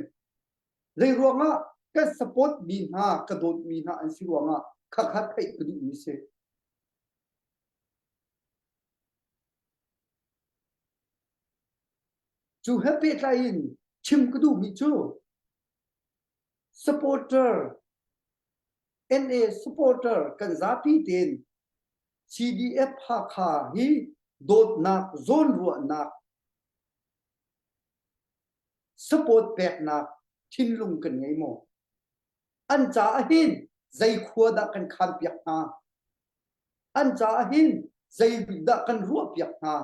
zei ruangah ka support mi hna ka dawt mi hna an si ruangah khakha theih ka duh mi si cu he pehtlai in chim ka duh mi cu supporter NA supporter kan zapi tein CDF Hakha hi dawtnak zawnruahnak support peknak thinlung kan ngei maw? An caah hin zei khua dah kan khan piak hna? An caah hin zei dah kan ruah piak hna?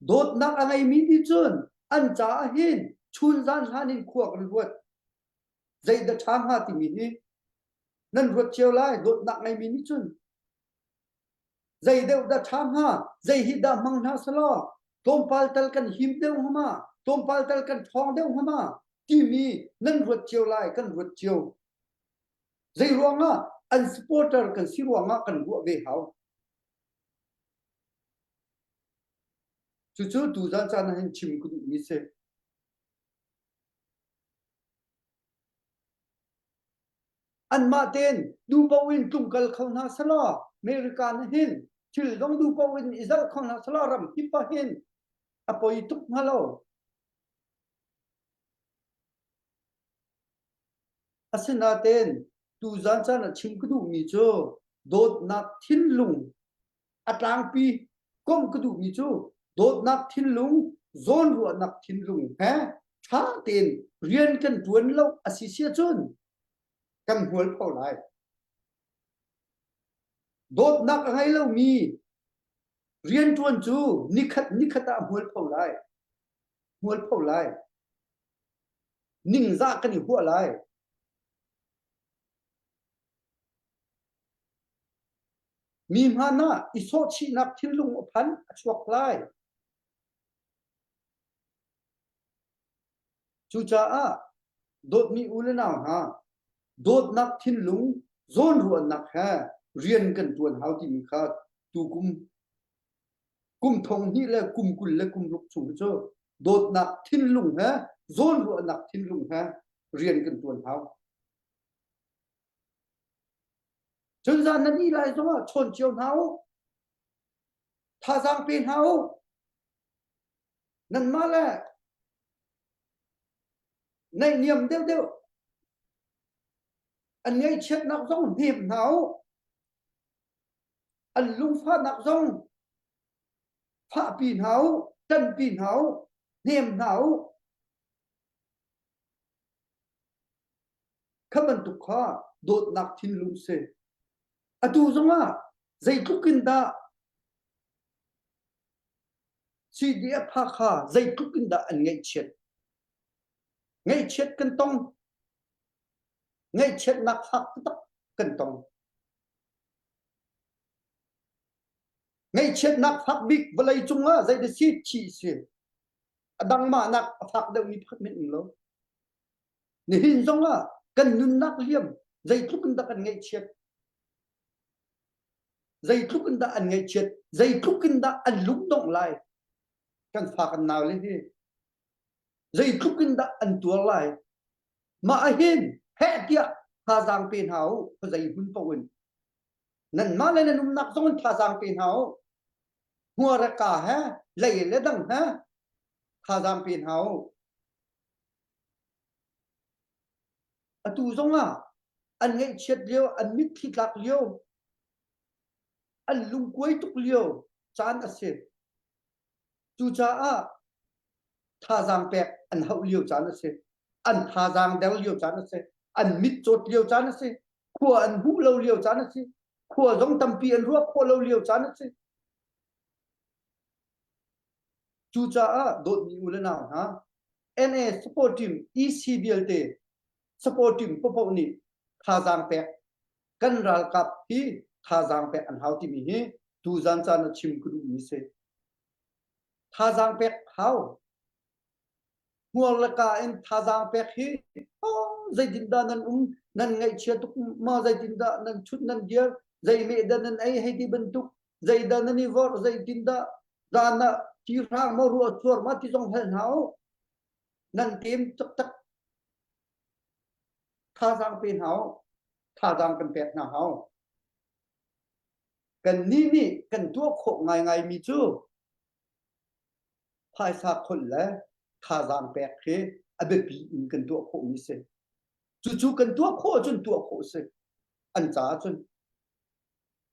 Dawtnak a ngeimi nih cun an caah hin chunzan hlan in khua kan ruat. Zeidah ṭha hnga timi hi nan ruat cio lai dawtnak ngeimi nih cun. Zei deuh dah ṭha hnga, zei hi dah hmang hna selaw tlawmpal tal kan him deuh hnga ma, tlawmpal tal kan ṭhawng deuh hnga ma timi nan ruat cio lai, kan ruat cio. Zei ruangah an supporter kan si ruangah kan ruah ve hau. Cucu tuzan caan ah hin chim ka duhmi si. Anmah tein duhpoh in tlungkal kho hna selaw America nih hin thil zong duhpoh in i zalh kho hna selaw ram kip ah hin a poi tuk hnga lo. Asinain tuzan caan ah chim ka duhmi cu dawtnak thinlung a tlangpi komh ka duhmi cu dawtnak thinlung, zawnruahnak thinlung he ṭha tein rian kan ṭuan lo a si si ahcun kan hmual kho lai. Dawtnak a ngei lomi rianṭuan cu nikhat nikhat ah a hmual kho lai. Hmual pho lai. Ningzah kan i huah lai. Mi hmaan ah i sawhchihnak thinlung a phan a chuak lai. Cucaah dawtmi u le nau hna, dawtnak thinlung zawnruahnak he rian kan ṭuan hau timi kha tukum kum thong hnih le kum 20 le kum ruk chung cu dawtnak thinlung he zawnruahnak thinlung he rian kan ṭuan hau. Cun zan nan ih lai zongah chawn cio hna u. Thazaang pe hna u. Nanmah le naihniam deuhdeuh an ngaihchiatnak zong hnem hna u. An lungfahnak zong fahpi hna u, ṭanpi hna u, hnem hna u. Kha bantuk kha dawtnak thinlung si. Atu zongah zeitluk in dah CDF Hakha zeitluk in dah an ngaihchiat. Ngaihchiat kan tong. Ngaihchiatnak fak taktak kan tong. Ngaihchiatnak fak bik vawlei cungah zeidah si thi si. A dang mahnak a fak deuhmi pakhat hmanh um lo. Nihin zongah kan nunnak liam zeitluk in dah kan ngaihchiat? Zeitluk in dah an ngaihchiat? Zeitluk in dah an lungdongh lai? Kan fa kan nau le hi zeitluk in dah an tuar lai? Mah ahhin heh tiah thazaang pe hna u khuazei hmun paoh in. Nanmah le nan umnak zong in thazaang pe hna u. Hmuareka he lei le dang he thazaang pe hna u. Atu zongah an ngaihchiat lio, an mitthli tlak lio, an lungkuai tuk lio. caan a si. Cucaah thazaang pek an hauh lio caan a si. An thazaang der lio caan a si. An mit cawt lio caan a si. Khua an hmuh lo lio caan a si. Khua zong tampi an ruah khawh lo lio caan a si. Cucaah dawtmi u le nau hna, NA support team EC vialte support team paohpaoh nih thazaang pek kan ralkap hi thazaang pek an hau timi hi tuzan caan ah chim ka duhmi si. Thazaang pek hau. Hmuar le ka in thazaang pek hi oh, zeitindah nan um nan ngaihchia tuk ma zeitindah nan chut nan dir zei meh dah nan ei hei ti bantuk zeidah nan i vorh zeitindah zan ah ti hrang maw ruah cuar ma ti zong hal hna u nan tem taktak thazaang pe hna u thazaang kan pek hna hau kan nih nih kan tuah khawh ngaingai mi cu phaisa kholh le thazaang pek hi a biapi in kan tuah khawh mi si cucu kan tuah khawh ahcun tuah khawh si an caah cun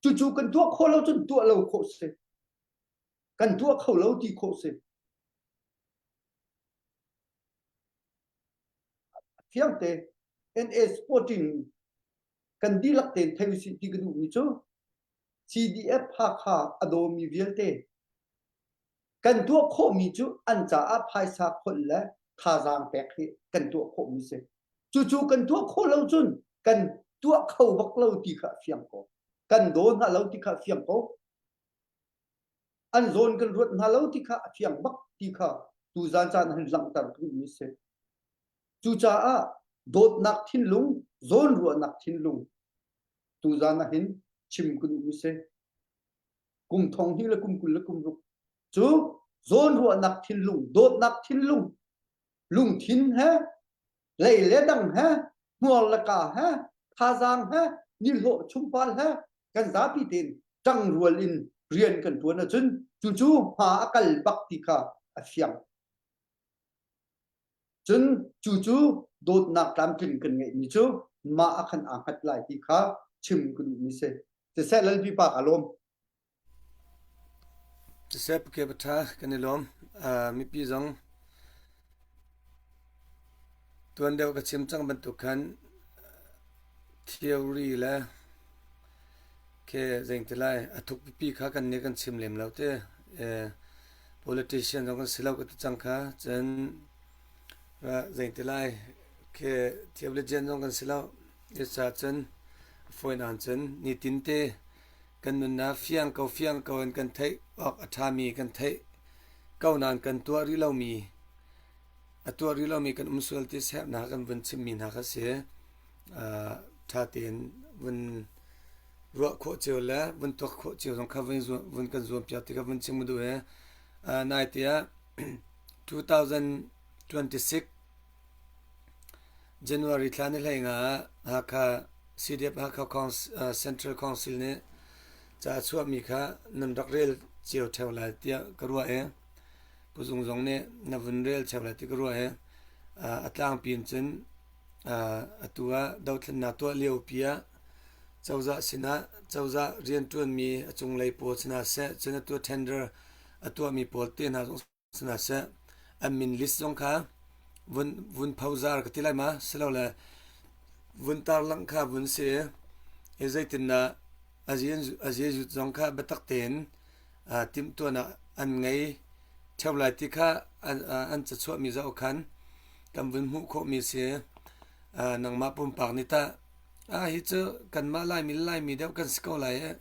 cucu kan tuah khawh lo cun tuah lo khawh si kan tuah kho lo ti khawh si Fiangte NA Sporting kan dihlak tein thei usih ti ka duhmi cu CDF Hakha a dawmi vialte kan tuah khawhmi cu an caah phaisa kholh le thazaang pek hi kan tuah khawhmi si. Cucu kan tuah khawh lo cun kan tuah kho bak lo ti kha a fiang ko. Kan daw hna lo ti kha a fiang ko. An zawn kan ruat hna lo ti kha a fiang bak ti kha tuzan caan ah hin langhter ka duhmi si. Cucaah dawtnak thinlung, zawnruahnak thinlung tuzan ah hin chim ka duhmi si. Kum thong hnih le kum 20 le kum ruk cu zawnruahnak thinlung, dawtnak thinlung, lungthin he, lei le dang he, hmuar le ka he, thazaang he, nihlawh chungpal he kan zapi tein ṭangrual in rian kan ṭuan ahcun cucu hma a kal bak ti kha a fiang. Cun cucu dawtnak tlamtling kan ngeihmi cu mah ah khan aa hngat lai ti kha chim ka duhmi si. Siseh Lalpi pa ka lawm. Siseh Pke Patha kan i lawm. Uh, mipi zong tuan deuh ka chim cang bantuk khan theory le Khi zeingti lai a thuk pipi kha kan nih kan chim lem lo te. Eh, politician zong kan si lo ka ti cang kha. Cun zeingti lai khi theologian zong kan si lo. Cucaah cun a fawinak cun nitin te kan nunnak fiang ko fiang ko in kan theih awk a ṭhami kan theih ko nain kan tuah rih lomi a tuah rih lomi kan um sual ti sernak kan vun chimmi hna kha si. ṭha tein vun ruah khawh cio le vun tuak khawh cio zong kha vun vun kan zuam piak ti kha vun chim duh i naite ah 2026 January thla ni hlei nga ah Hakha CDF Hakha Central Council nih ca a chuahmi kha nan rak rel cio ṭheo lai tiah ka ruah i Pu Zung zong nih na vun rel ṭheo lai ti ka ruah i a tlangpi in cun Atu ah dothlennak tuah liopi ah cozah sinah cozah rianṭuanmi a cunglei pawl si hna seh, cun atu tender a tuahmi pawl te hna zong si hna seh, an min list zong kha vun, vun phozar ka ti lai ma, silole vun tarlangh kha vun si i zeitindah a ziazut zong kha biatak tein timhtuahnak an ngei ṭheo lai ti kha an, an cachuahmi zoh khan kan vun hmuh khawhmi si. Nangmah pumpak nih tah ah hi cu kanmah Laimi le Laimi deuh kan si ko lai eh.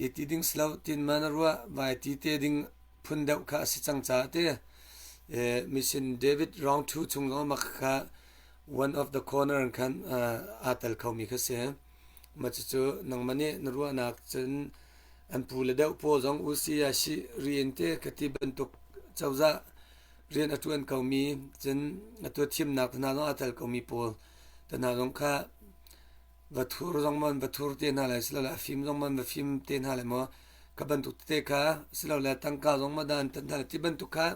I ti ding si lo tin ma na ruah vai ti te ding phun deuh kha a si cang caah te mission David round 2 chung zong mak kha one of the corner in khan aa tel khomi kha si. Mah cucu nangmah nih na ruahnak cun an pu le deuh pawl zong usi ah si rian te ka ti bantuk cozah rian a ṭuan komi cun a tuah thimnak hna zong aa tel komi pawl te hna zong kha va thur zong man va thur te hna lai silole a fim zong man va fim te hna lai maw ka bantuk tete kha silole tangka zong ma dan tan hna ti bantuk kha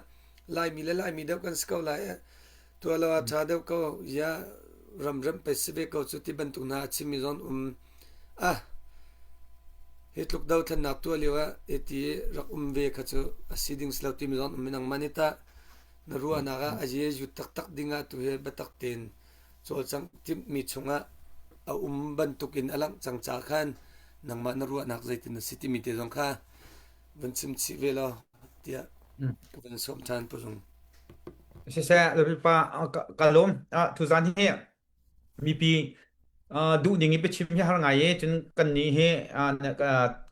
Laimi le Laimi deuh kan si ko lai tuah lo ah ṭha deuh ko ya ramrem pei si ve ko cu ti bantuk hna a chimmi zong um ah. Hi tluk dothlennak tuah lio ah hiti rak um ve kha cu a si ding si lo timi zong um nangmah nih tah na ruahnak ah a ye taktak ding ah tu hi biatak tein cawlcangh timhmi chungah a um bantukin a langh cang ca khan nangmah na ruahnak zeitin a si timi te zong kha van chim chih ve law tiah ka van sawm ṭhan Pu Zung. Siseh, Lapipa ka lawm. Tuzan hi mipi duhning i biachim hi har ngai i cun kannih hi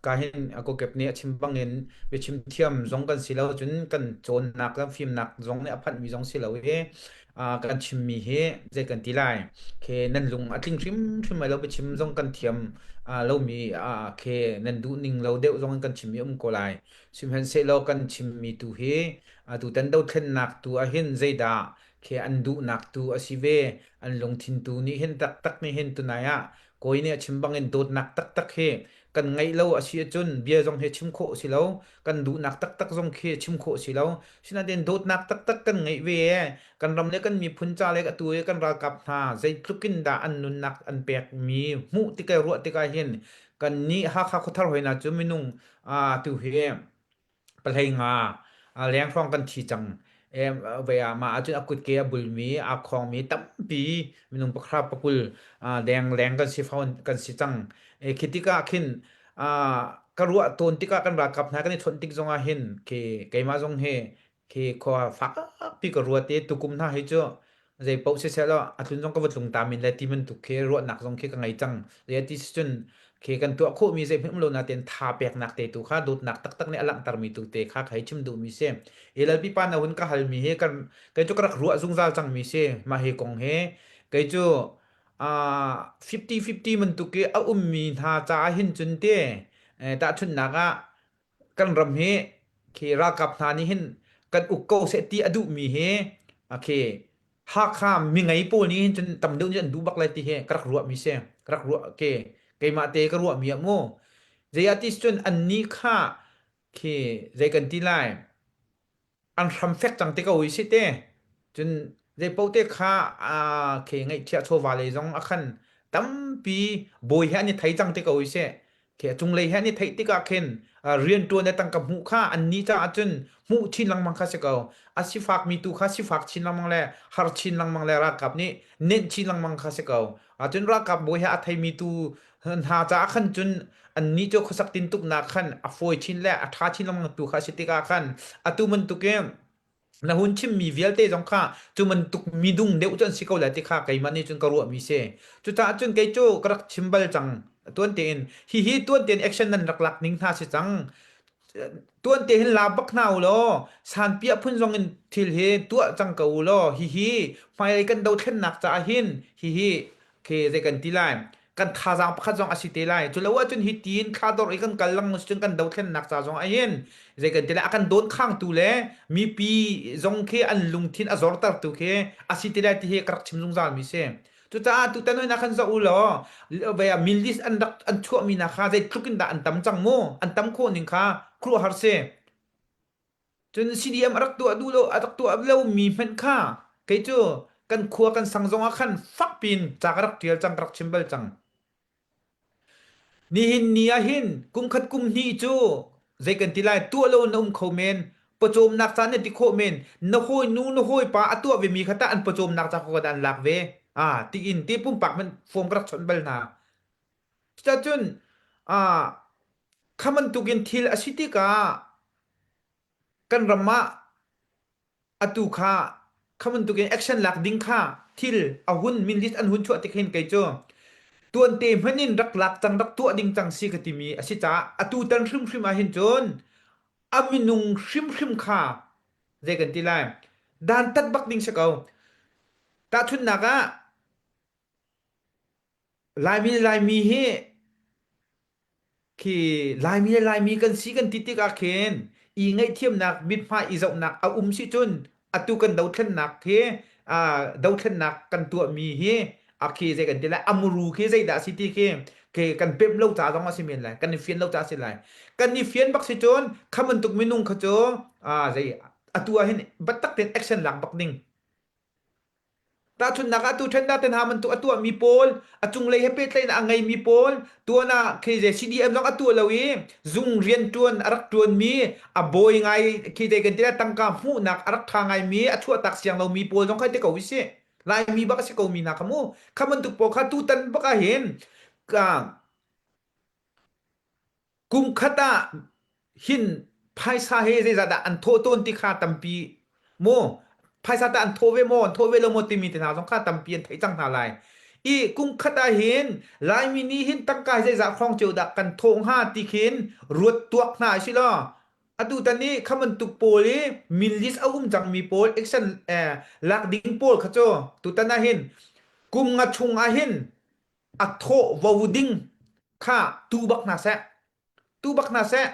ka hin kokep nih a chim bangin biachim thiam zong kan si lo cun kan cawnnak kan fimnak zong nih a phanhmi zong si lo i kan chimmi hi zei kan ti lai khe nan lung a tling hrimhrim lai lo biachim zong kan thiam lomi khe nan duhning lo deuh zong in kan chimmi um ko lai sihmanhsehlaw kan chimmi tu hi atutan dothlennak tu ahhin zeidah khi an duhnak tu a si ve. An lungthin tu nih hin taktak nih hin tunai ah kawi nih a chim bangin dawtnak taktak hi kan ngeih lo a si ahcun bia zong hi chim khawh a si lo. Kan duhnak taktak zong khi chim khawh a si lo. Sinain dawtnak taktak kan ngeih ve e. Kan ram le kan miphun ca le atu i kan ralkap hna zeitluk in dah an nunnak an pekmi hmuh tikah ruah tikah hin kan nih Hakha khuathar hoi hna cu minung tu hi Pahlei nga leng hrawng kan thi cang. Ve ah mah ahcun a kutke a bulmi, aa khawngmi tampi minung pakhat pakul deng leng kan si fawn kan si cang. Khi tikah khin ka ruah tawn tikah kan ralkap hna kan i chawnh tik zongah hin khi keimah zong hi khi khua fakpi ka ruat i tukum hna hi cu zei paoh siseh law a tlun zong ka va tlung ta men lai ti bantuk khi ruahnak zong khi ka ngei cang. Zei ti si cun khi kan tuah khawhmi zeihmanh um lo nain tha peknak te tu kha dawtnak taktak nih a langhtermi tu te kha ka hei chim duhmi si. Hi lalpi pa na hun ka halmi hi kan kei cu ka rak ruah zungzal cangmi si. Mah hi kong hi kei cu uh, 50-50 bantuk i a ummi hna caah hin cun te tahchunhnak ah kan ram hi khi ralkap hna nih hin kan uk ko seh ti a duhmi hi khi Hakha mingei pawl nih hin cun tam deuh nih an duh bak lai ti hi ka rak ruahmi si ka rak ruah ke keimah te ka ruahmi ah mu zei ah ti cun annih kha khi zei kan ti lai an hram fek cang te ko hi si te cun zei paoh te kha khi ngaihchiah chawva lei zong a khan tampi bawi he an i thei cang te ko hi si Khi a cunglei he an i theih tikah khin rianṭuan le tangka hmuh kha annih caah cun hmuh chin lengmang kha si ko. A sifakmi tu kha sifak chin lengmang le har chin lengmang le ralkap nih nenh chin lengmang kha si ko. Cun ralkap bawi he a theimi tu hna caah khan cun annih cu khuasak tintuknak khan a fawi chin le a ṭha chin lengmang tu kha a si tikah khan atu bantukin na hun chimmi vialte zong kha cu bantuk midung deuh cu an si ko lai ti kha keimah nih cun ka ruahmi si. Cucaah cun kei cu ka rak chim bal cang tuan tein hihi tuan tein action nan rak lak ning hna si cang. Tuan te hin la bak hna u law sanpiah phun zong in thil hi tuah cang ko u law hihi hmailei kan dothlennak caah hin hihi khi zei kan ti lai kan thazaang pakhat zong a si te lai cu lo ahcun hi tiin thla dor i kan kal lengmang cun kan dothlennak ca zong ahhin zei kan ti lai a kan dawn khangtu le mipi zong khi an lungthin a zortertu khi a si te lai ti hi ka rak chim zungzal mi si cucaah tutan hoi na khan zoh u law vei ah min list an rak an chuahmi na kha zeitluk in dah an tam cang mu an tam khawh ning kha khuaruahhar si Cun CDM a rak tuah duh lo a rak tuah lomi hmanh kha kei cu kan khua kan sang zong ah khan fak piin ca ka rak ṭial cang ka rak chim bal cang. Nihin ni ah hin kum khat kum hnih cu zei kan ti lai tuah lo na um kho men pawcawmnak ca na ti khawh men na hawinu na hawipa a tuah vemi kha tah an pawcawmnak ca kha an lak ve ah tiin ti pumpak hmanh form ka rak chawnh bal hna. Cuticun ah kha bantukin thil a si tikah kan ram ah atu kha kha bantukin action lak ding kha thil a hun min list an hun chuah tik hin kei cu tuante hmanh in rak lak cang rak tuah ding cang si ka timi a si caah atu tan hrimhrim ah hin cun a minung hrimhrim kha zei kan ti lai dantat bak ding si ko tahchunhnak ah Laimi le Laimi hi khi Laimi le Laimi kan si kan ti tikah khin i ngaihthiamnak mithmai i zohnak a um si cun atu kan dothlennak hi dothlennak kan tuahmi hi a khi zei kan ti lai a muru khi zeidah a si ti khi khi kan pemh lo ca zong a si men lai kan i fian lo ca a si lai kan i fian bak si cun kha bantuk minung kha cu zei atu ah hin biatak tein action lak bak ding. Tahchunhnak ah tu ṭhen ten ha bantuk a tuahmi pawl, a cunglei he pehtlaihnak a ngeimi pawl, tuan ah khi CDM zong a tuah lo i zung rianṭuan a rak ṭuanmi, a bawi ngai khi zei kan ti lai tangka hmuhnak a rak ṭha ngaimi, a chuahtak siang lomi pawl zong kha ti ko usih. Laimi bak a si komi hna kha mu. Kha bantuk pawl kha tutan bak ah hin ka Kum khat ah hin phaisa he zeizah dah an thawh tawn ti kha tampi mu phaisa tah an thawh ve maw an thawh ve lo maw timi te hna zong kha tampi an theih cang hna lai. I kum khat ah hin Laimi nih hin tangka hi zeizah hrawng cio dah kan thawh hnga ti khin ruat tuak hna si law atu tan i kha bantuk pawl i min list a um cangmi pawl action eh, lak ding pawl kha cu tutan ah hin kum nga chung ah hin a thawh vo ding kha tu bak hna seh tu bak hna seh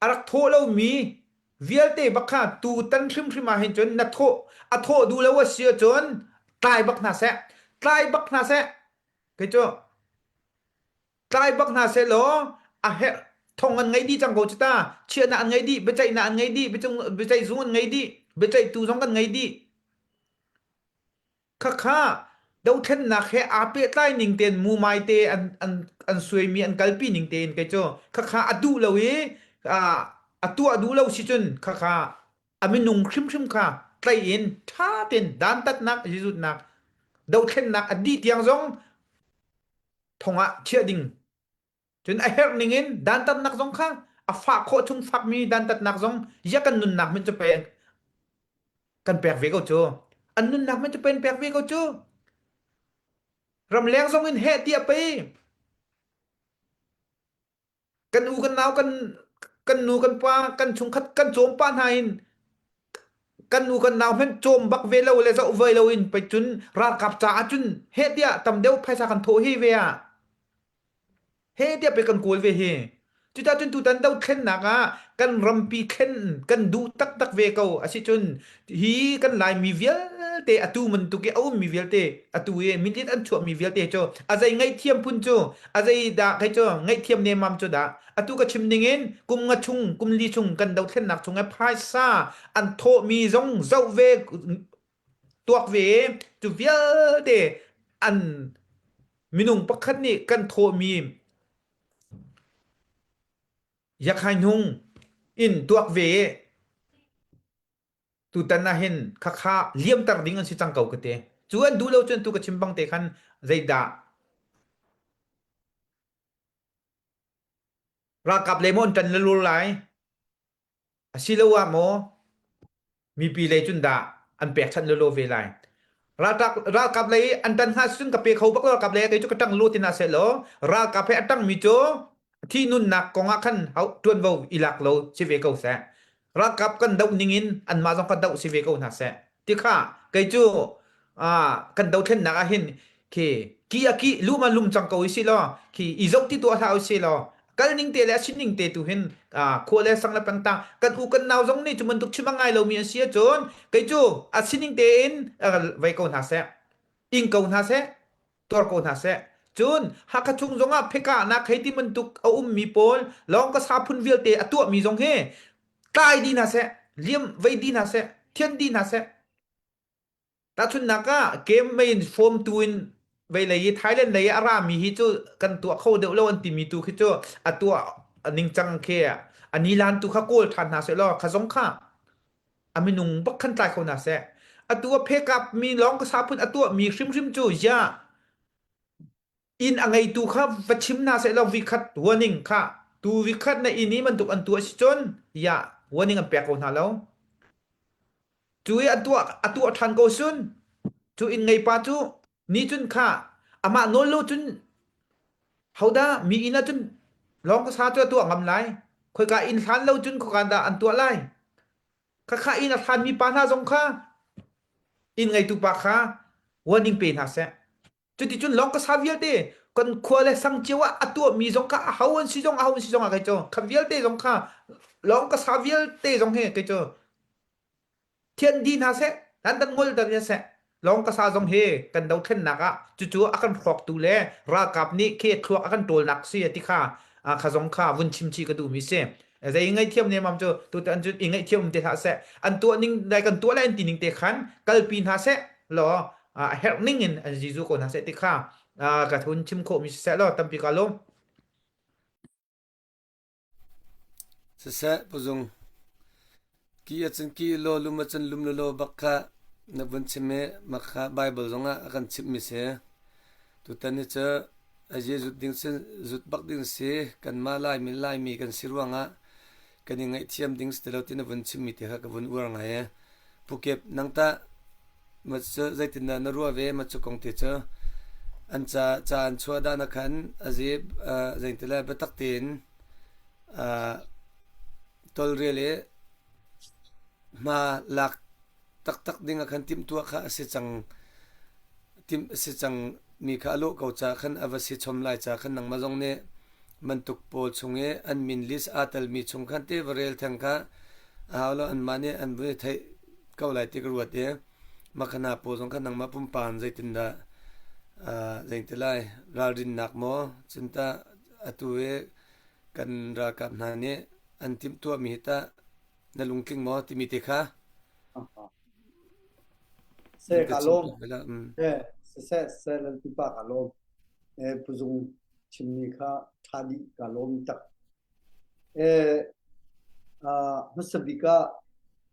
a rak thawh lomi vialte bak kha tu tan hrimhrim ah hin cun na thawh a thawh duh lo a si ahcun tlai bak hna seh tlai bak hna seh kei cu tlai bak hna seh law a herh thong an ngei dih cang ko cu ta chiahnak an ngei dih biaceihnak an ngei dih biaceih zung an ngei dih biaceihtu zong kan ngei dih Khakha dothlennak he aa pehtlai ning tein mumai te an an an suaimi an kalpi ning tein kei cu khakha a duh lo i a tuah duh lo si cun khakha a minung hrimhrim kha tlaih in ṭha tein dantatnak zizutnak dothlennak a dih tiang zong thong ah chiah ding Cun a herh ningin dantatnak zong kha a fah khawh chung fakmi dantatnak zong ya kan nunnak hmanh cu pei kan pek ve ko cu. An nunnak hmanh cu pei an pek ve ko cu. Ramleng zong in heh tiah pei kan u kan nau kan kan nu kan pa kan chungkhat kan cawm pa hna in kan nu kan nau hmanh cawm bak ve lo le zoh ve lo in pei cun ralkap caah cun heh tiah tam deuh phaisa kan thawh hi ve ah He tiah pei kan kawl ve hi. Cucaah cun tutan dothlennak ah kan rampi thlen kan duh taktak ve ko. Asicun hi kan Laimi vialte atu bantuk i a ummi vialte atu i minlit an chuahmi vialte cu a zei ngaihthiam phun cu a zei dah kei cu ngaihthiam nemmam cu dah atu ka chim ning in kum nga chung kum li chung kan dothlennak chung i phaisa an thawhmi zong zoh ve tuak ve cu vialte an Minung pakhat nih kan thawhmi yakhainhung in tuak ve i tutan ah hin khakha liamter ding an si cang ko ka ti. Cu an duh lo cun tu ka chim bang te khan zeidah ralkap le maw an ṭan lulur lai Asiloah maw mipi lei cun dah an pekchanh lawlaw ve lai. Ralkap, ralkap lei an ṭan hna cun ka pe kho bak lo ralkap lei kei cu ka ṭang lu ti hna seh law ralkap he a ṭangmi cu thi nunnak kong ah khan hau ṭuanvo i lak lo si ve ko seh. Ralkap kan doh ning in anmah zong kan doh si ve ko hna seh. Ti kha kei cu kan dothlennak ah hin khi ki a ki lum a lum cang ko i si law khi i zoh ti tuah hlah u si law kal ning te le a sin ning te tu hin khua le sang le pengtang kan u kan nau zong nih cu bantuk chim a ngai lomi an si ahcun kei cu a sining tein vei ko hna seh ing ko hna seh tuar ko hna seh cun Hakha chung zongah phekahnak hei ti bantuk a ummi pawl lawng ka sa phun vialte a tuahmi zong hi tlai dih hna seh liam vei dih hna seh thian dih hna seh Tahchunhnak ah game mei in form tu in veilei i Thailand lei i a rami hi cu kan tuah kho deuh lo an timi tu khi cu a tuah ningcang khi a nilan tu kha kawl ṭhan hna seh law kha zong kha a minung bak khan tlai kho hna seh. Atu a phekap mi lawng ka sa phun a tuah mi hrimhrim cu ya inn a ngeitu kha va chim hna seh law vikhat warning kha tu vikhat na inn i bantuk an tuah si cun ya warning an pek ko hna lo. Cu i a tuah a tuah ṭhan ko sun cu inn ngeipa cu ni cun kha amah nawl lo cun hodah mi inn ah cun lawng ka sa cu a tuah ngam lai khoika inn hlan lo cun khoika dah an tuah lai khakha inn a hlanmi pa hna zong kha inn ngeitu pa kha warning pe hna seh Cuticun lawng ka sa vialte kan khua le sang cio ah a tuahmi zong kha a ho an si zong a ho an si zong ah kei cu kha vialte zong kha lawng ka sa vialte zong hi kei cu thian di hna seh nan dan ngol dan seh lawng ka sa zong hi kan dothlennak ah cucu a kan hrawktu le ralkap nih khi thluak a kan ṭawlnak si ti kha kha zong kha vun chim chi ka duhmi si zei ngaihthiam ne mam cu tu an cu i ngaihthiam um te hlah seh an tuah ning dai kan tuah lai an ti ning te khan kalpi hna seh law. a herh ning in an zizu ko hna seh ti kha ka thun chim khawh mi siseh law tampi ka lawm. Siseh puzung ki ahcun ki law lum ahcun lum law bak kha na vun chim i mah kha Bible zongah a kan chimhmi si. Tutan hi cu a je zut ding sin zut bak ding si kanmah Laimi Laimi kan si ruangah kan i ngaihthiam ding si ti lo ti na vun chimmi te kha ka vun uar ngai i Pukep nang tah ma cu zeitindah na ruah ve ma cu kong te cu an ca ca an chuah dah na khan a ze zeintile biatak tein tawlrel i hma lak taktak ding ah khan timhtuah kha a si cang timh a si cang mi kha a lawh ko caah khan a va si chom lai caah khan nangmah zong nih bantuk pawl chung i an min list aa telmi chung khan te va rel theng kha a hau lo anmah nih an vun i theih ko lai ti ka ruat i makhana pawl zong kha nangmah pumpak in zeitindah zeiti lai ralrinnak maw cun tah atu i kan ralkap hna nih an timhtuahmi hi tah na lungtling maw timi te kha Se ka lawm. Eh, se se lan pipa ka lawm. Eh, puzung chimmi kha tha dih ka lawm tak. Eh, hmasa bik ah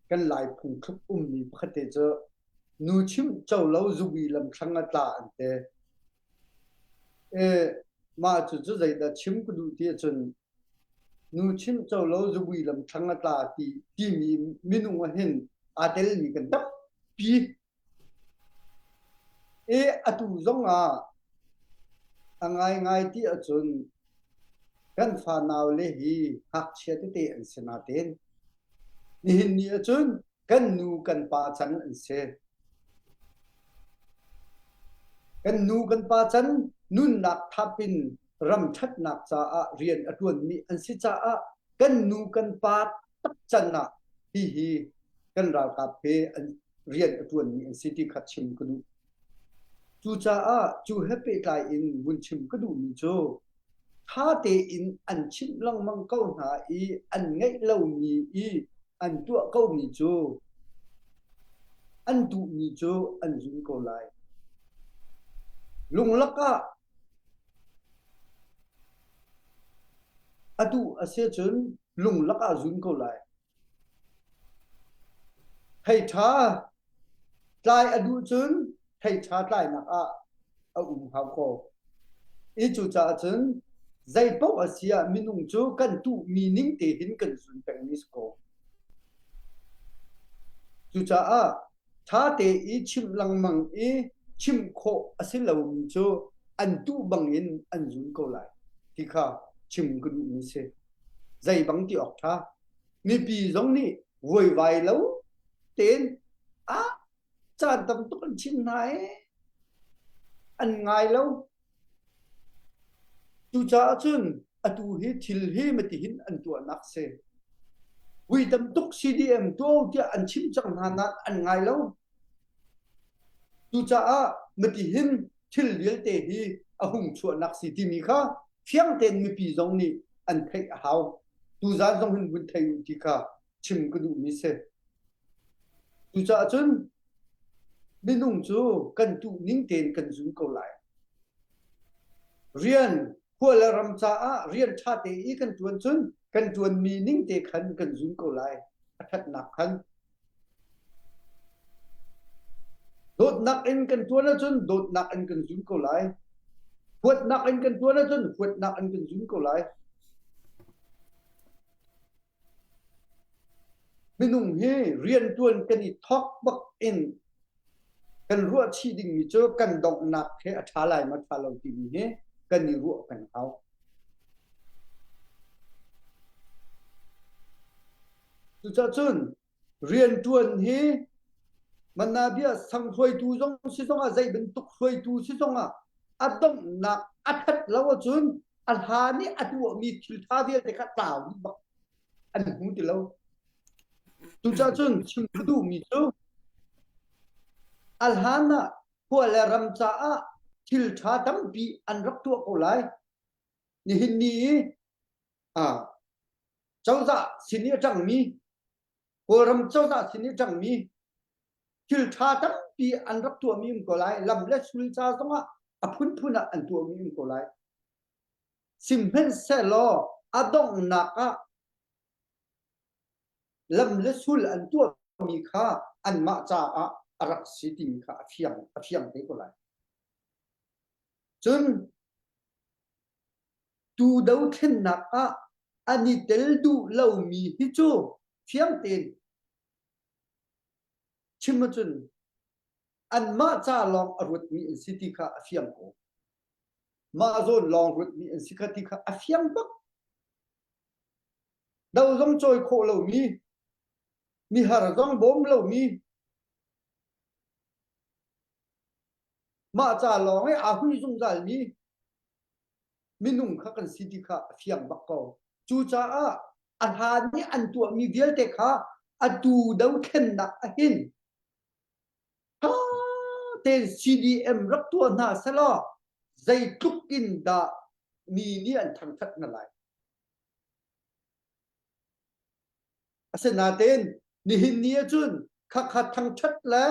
kan lai phungthluk ummi pakhat te cu nu chimh co lo zubi lamthlang a tla an te. Eh, mah cu cu zeidah chim ka duh ti ahcun Nu chimh co lo zubui lamthlang a tla ti timi minung ah hin aa telmi kan tampi. I atu zong ah a ngaingai ti ahcun kan fanau le hi ngakchia tete an si natein nihin ni ahcun kan nu kan pa can an si. Kan nu kan pa can nunnak thap in ram ṭhatnak caah rian a ṭuanmi an si caah kan nu kan pa tak can ah hihi kan ralkap he an rian a ṭuanmi an si ti kha chim ka duh. Cucaah cu he pehtlai in vun chim ka duhmi cu ṭha tein an chimh lengmang ko hna i an ngeih lomi i an tuah komi cu an duhmi cu an zul ko lai. Lunglak ah a duh a si ahcun lunglak ah zun ko lai. Thei ṭha tlai a duh cun thei ṭha tlainak ah a um hau ko. I cucaah cun zei paoh a si ah minung cu kan tuhmi ning te hin kan zun pengmi si ko. Cucaah ṭha te i chimh lengmang i chimh khawh a si lomi cu an tuh bangin an zun ko lai ti kha chim ka duhmi si. Zei bang ti awk ṭha. Mipi zong nih vuaivai lo tein a caan tam tuk an chim hna i an ngai lo. Cucaah cun atu hi thil hi matihin an tuahnak si. Vui tam tuk CDM tuah tiah an chim cang hna nain an ngai lo. Cucaah matihin thil vialte hi a hung chuahnak si timi kha fiang tein mipi zong nih an theih a hau. Tuzaan zong hin vun thei u ti kha chim ka duhmi si. Cucaah cun minung cu kan tuh ning tein kan zum ko lai. Rian khua le ram caah rian ṭha te i kan ṭuan cun kan ṭuanmi ning te khan kan zum ko lai. A ṭhatnak khan. Dawtnak in kan ṭuan ahcun dawtnak in kan zum ko lai. Huatnak in kan ṭuan ahcun huatnak in kan zum ko lai. Minung hi rianṭuan kan i thawk bak in kan ruahchih dingmi cu kan donghnak he a ṭha lai maw ṭha lo timi hi kan i ruah peng hau. Cucaah cun rianṭuan hi manabia sang hruaitu zong si zongah zei bantuk hruaitu si zongah a donghnak a ṭhat lo ahcun a hlan i a tuahmi thil ṭha vialte kha tlau dih bak an hmu ti lo. Cucaah cun chim ka duhmi cu a hlan ah khua le ram caah thil ṭha tampi an rak tuah ko lai. Nihin ni i ah cozah sin i a ṭangmi Kawlram cozah sin i a ṭangmi. Thil ṭha tampi an rak tuahmi um ko lai. Lam le sul ca zongah a phunphun ah an tuahmi um ko lai. Sihmanhsehlaw a donghnak ah lam le sul an tuahmi kha anmah caah a rak si timi kha a fiang a fiang te ko lai. Cun tu dothlennak ah an i tel duh lomi hi cu fiang tein chim ahcun anmah ca lawng a ruatmi an si ti kha a fiang ko. Mah zawn lawng ruatmi an si kha ti kha a fiang bak. Do zong cawi khawh lomi, mihar zong bawm lomi, mah ca lawng i aa hui zungzalmi minung kha kan si ti kha a fiang bak ko. Cucaah a hlan i an tuahmi vialte kha atu dothlennak ahhin ṭha tein CDM rak tuah hna selaw zeitluk in dah mi nih an thangṭhat hna lai. Asinain nihin ni ahcun khakha thangṭhat le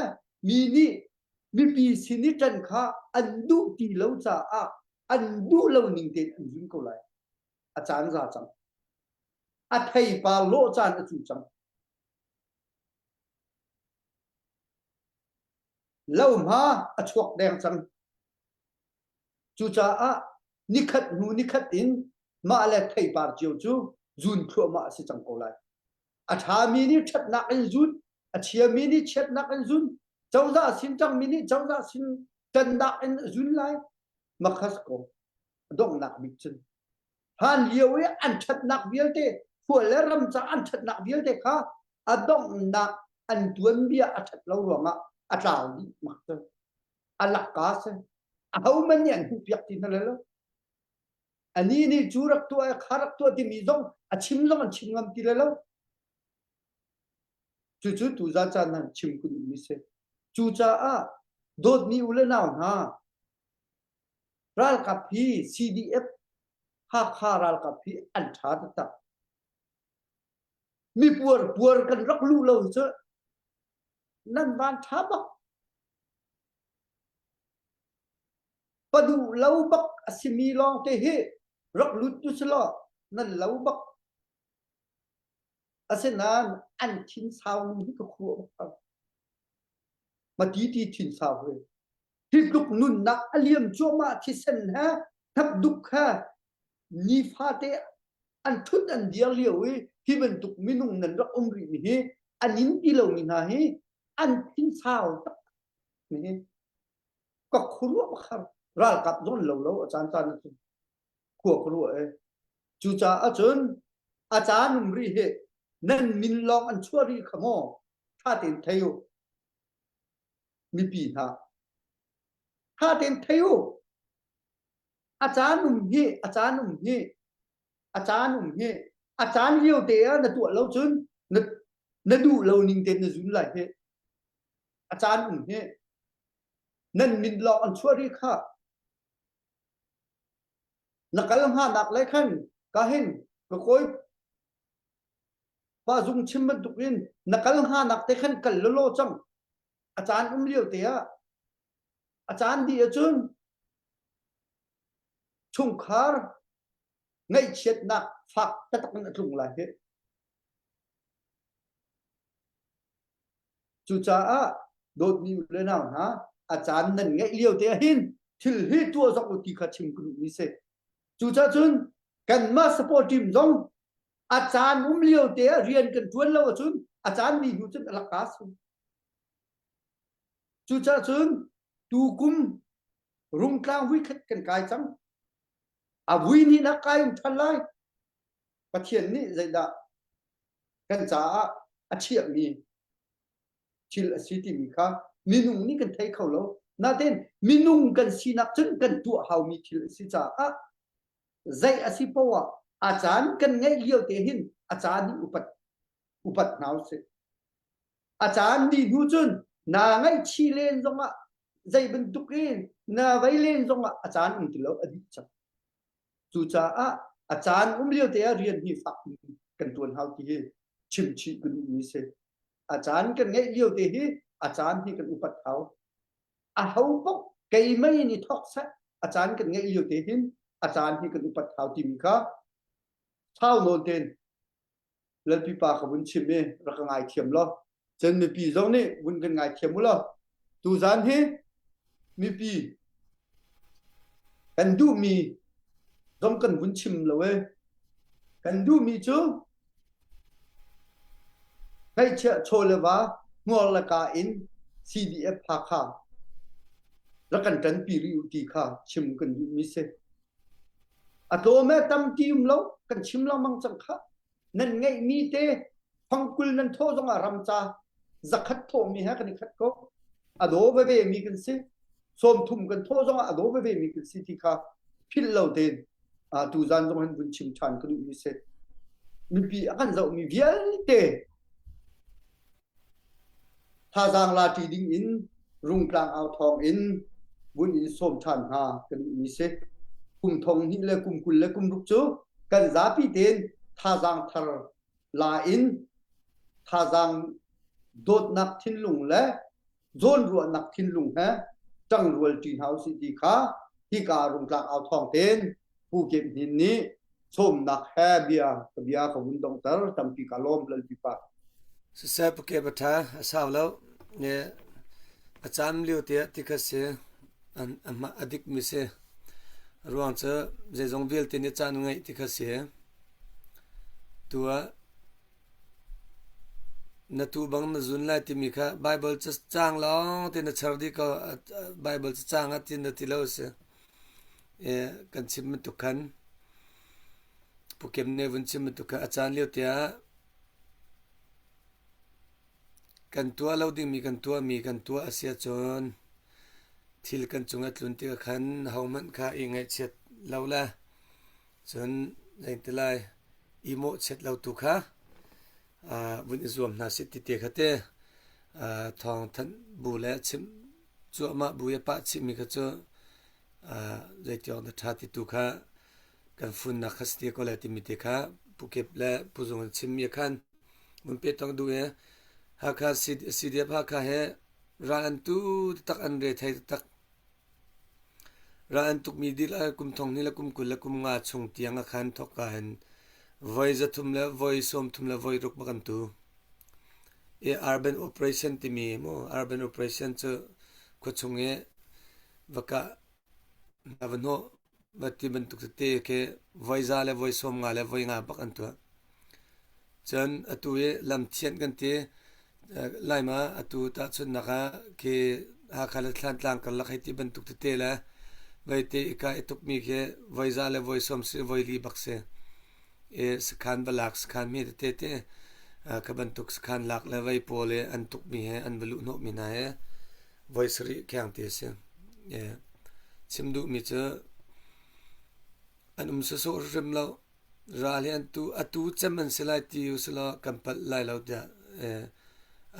mi nih mipi sin i ṭan kha an duh ti lo caah an duh lo ning tein an zun ko lai. A caan za cang. A theipar lawh caan a cu cang. Lohma a chuak deng cang. Cucaah nikhat hnu nikhat in mah le theipar cio cu zun thluahmah a si cang ko lai. A ṭhami nih ṭhatnak in zun, a chiami nih chiatnak in zun, cozah sin ṭangmi nih cozah sin ṭannak in zun lai. Makhas ko donghnak bik cun. Hlan lio i an ṭhatnak vialte, khua le ram ca an ṭhatnak vialte kha a donghnak an tuanbia a ṭhat lo ruangah a tlau dih mak cu. A lakka si. Ahohmanh nih an hmuhpiak ti hna lo. Anih nih cu rak tuah kha rak tuah timi zong a chim zong an chim ngam ti lo. Cucu tuzan caan nan chim kun mi si. Cucaah dawtmi u le nau hna ralkap hi CDF Hakha ralkap hi an ṭha taktak. Mi puar puar kan rak luh lo cu nan van ṭha bak. Paduh lo bak a simi lawng te hi rak lut tu si law nan lo bak. Asinain an thin sau ning hi ka khuah bak. Mati ti thin sau hi. Hi tluk nunnak a liam cuahmah thisen he hnapduk he nifate an thut an dir lio i hi bantuk minung nan rak um rih mi hi an in ti lomi hna hi an thin sau tak mi hi ka khuaruah khar ralkap zawn lo lo a caan caan ahcun khua ka ruah e cucaah cun a caan um rih hi nan min lawng an chuah rih kha maw tha tein thei u mipi hna tha tein thei u a caan um hi a caan um hi a caan um hi a caan lio te ah na tuah lo cun na na duh lo ning tein na zun lai hi a caan um hi nan min lawng an chuah rih kha na kal hnga nak le khan ka hin ka kawi pa zung chim bantuk in na kal hnga nak te khan kal lolo cang a caan um lio te ah a caan dih ahcun chungkhar ngaihchiatnak fak taktak in a tlung lai hi Cucaah dawtmi u le nau hna, a caan nan ngeih lio te ahhin thil hi tuah zok u ti kha chim ka duhmi si. Cucaah cun kanmah support team zong a caan um lio te ah rian kan ṭuan lo ahcun a caan ni hnu cun a lakka si. Cucaah cun tukum Rungtlang vuikhat kan kai cang. A vui hnihnak kai um ṭhan lai. Pathian nih zeidah kan caah a chiahmi thil a si timi kha minung nih kan thei kho lo. Nain minung kan sinak cun kan tuah haumi thil a si caah zei a si poah a caan kan ngeih lio te hin a caan hi upat upat hna usih. A caan dih hnu cun naa ngaihchih len zongah zei bantuk in na vei len zongah a caan um ti lo a dih cang. Cucaah a caan um lio te ah rian hi fak kan ṭuan hau ti hi chimchih ka duhmi si. A caan kan ngeih lio te hi A caan hi kan upat hau. A ho paoh keimah in i thawk seh a caan kan ngeih lio te hin a caan hi kan upat hau timi kha sau nawn tein Lalpi pa ka vun chim i rak ka ngaithiam law cun mipi zong nih vun kan ngaithiam u law tuzan hi mipi kan duhmi zong kan vun chim lo e kan duhmi cu Ngeihchiah chaw le va hmuar le ka in CDF Hakha rak kan ṭanpi rih u ti kha chim kan duhmi si. A tlawm e tam ti um lo kan chim lengmang cang kha. Nan ngeihmi te fangkul nan thawh zongah ramca zakhat thawhmi he kan i khat ko. A daw veve mi kan si. Sawmthum kan thawh zongah a daw veve mi kan si ti kha philh lo tein tuzan zong hin vun chim ṭhan ka duhmi si. Mipi a kan zohmi vialte Thazaang la ṭi ding in Rungtlang au thawng in vun in sawm ṭhan hna ka duhmi si. Kum thong hnih le kum 20 le kum ruk cu kan zapi tein thazaang thar la in thazaang dawtnak thinlung le zawnruahnak thinlung he ṭangrual ṭi hna usih ti kha hika Rungtlang au thawng tein Pu Kep Hnin nih sawmnak he bia ka bia ka vun donghter tampi ka lawm lalpipa. Siseh Pu Kep a ṭha a sau lo ne a cam lio tiah ti kha si a dik mi si ruang cu zeizong vialte nih caan ngeih ti kha si tu ah Na tuu bang na zun lai timi kha Baibal caang lawng te na char dih ko. Baibal caang ah tin na ti lo a si. Kan chim bantuk khan Pu Kem nih vun chim bantuk khan a caan lio tiah kan tuah lo dingmi kan tuahmi kan tuah a si ahcun thil kan cung a tlun tikah khan hohmanh kha i ngaihchiat lo le Cun zeitilai i mawhchiat lo tu kha vun i zuam hna sih ti te kha te thawng thanh bu le chimh cuahmah bu i a pah chihmi kha cu zeitiawk dah ṭha ti tu kha kan funnak kha si te ko lai timi te kha Pu Kip le Pu Zung an chimmi khan vun peh tong duh i Hakha CDF Hakha he ral an tu taktak an re thei taktak. Ral an tukmi dihlak kum thong hnih le kum 20 le kum nga chung tiang a khan thawkka in voi 300 le voi 30 le voi ruk bak an tu. I urban operation timi mu urban operation cu khuachung i va kah hna va hnawh va ti bantuk tete khi voi za le voi 50 le voi nga bak an tuah. Cun atu i lam thianh kan ti Laima atu tahchunhnak ah khi Hakha le Thlantlang karlak hei ti bantuk tete le veite i ka i tukmi khi voi za le voi sawm si voi li bak si. I sakhan va lak sakhan mi tete te kha bantuk sakhan lak le vei pawl i an tukmi he an va luh hnawhmi hna he voi sarih kheng ti a si. Chim duhmi cu an um sawsawh hrim lo. Ral hi an tu atu cem an si lai ti usilaw kan palh lai lo tiah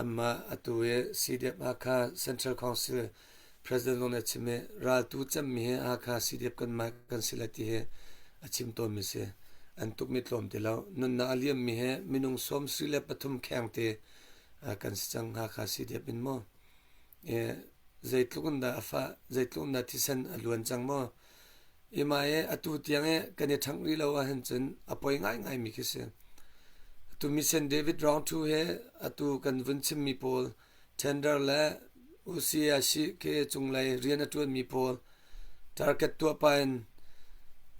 anmah atu i CDF Hakha Central Council President zong nih a chim i ral tu cemmi hi Hakha CDF kanmah kan si lai ti hi a chim tawnmi si. An tukmi tlawm ti lo. Nunnak a liammi hi minung 73 kheng te kan si cang Hakha CDF in maw. Zeitluk in dah a fah, zeitluk in dah thisen a luan cang maw. Ima i atu tiang i kan i ṭhangh rih lo ahhin cun a poi ngaingaimi khi si. Atu Mission David Round 2 he atu kan vun chimmi pawl tender le UCIC khi cunglei rian a ṭuanmi pawl target tuah pah in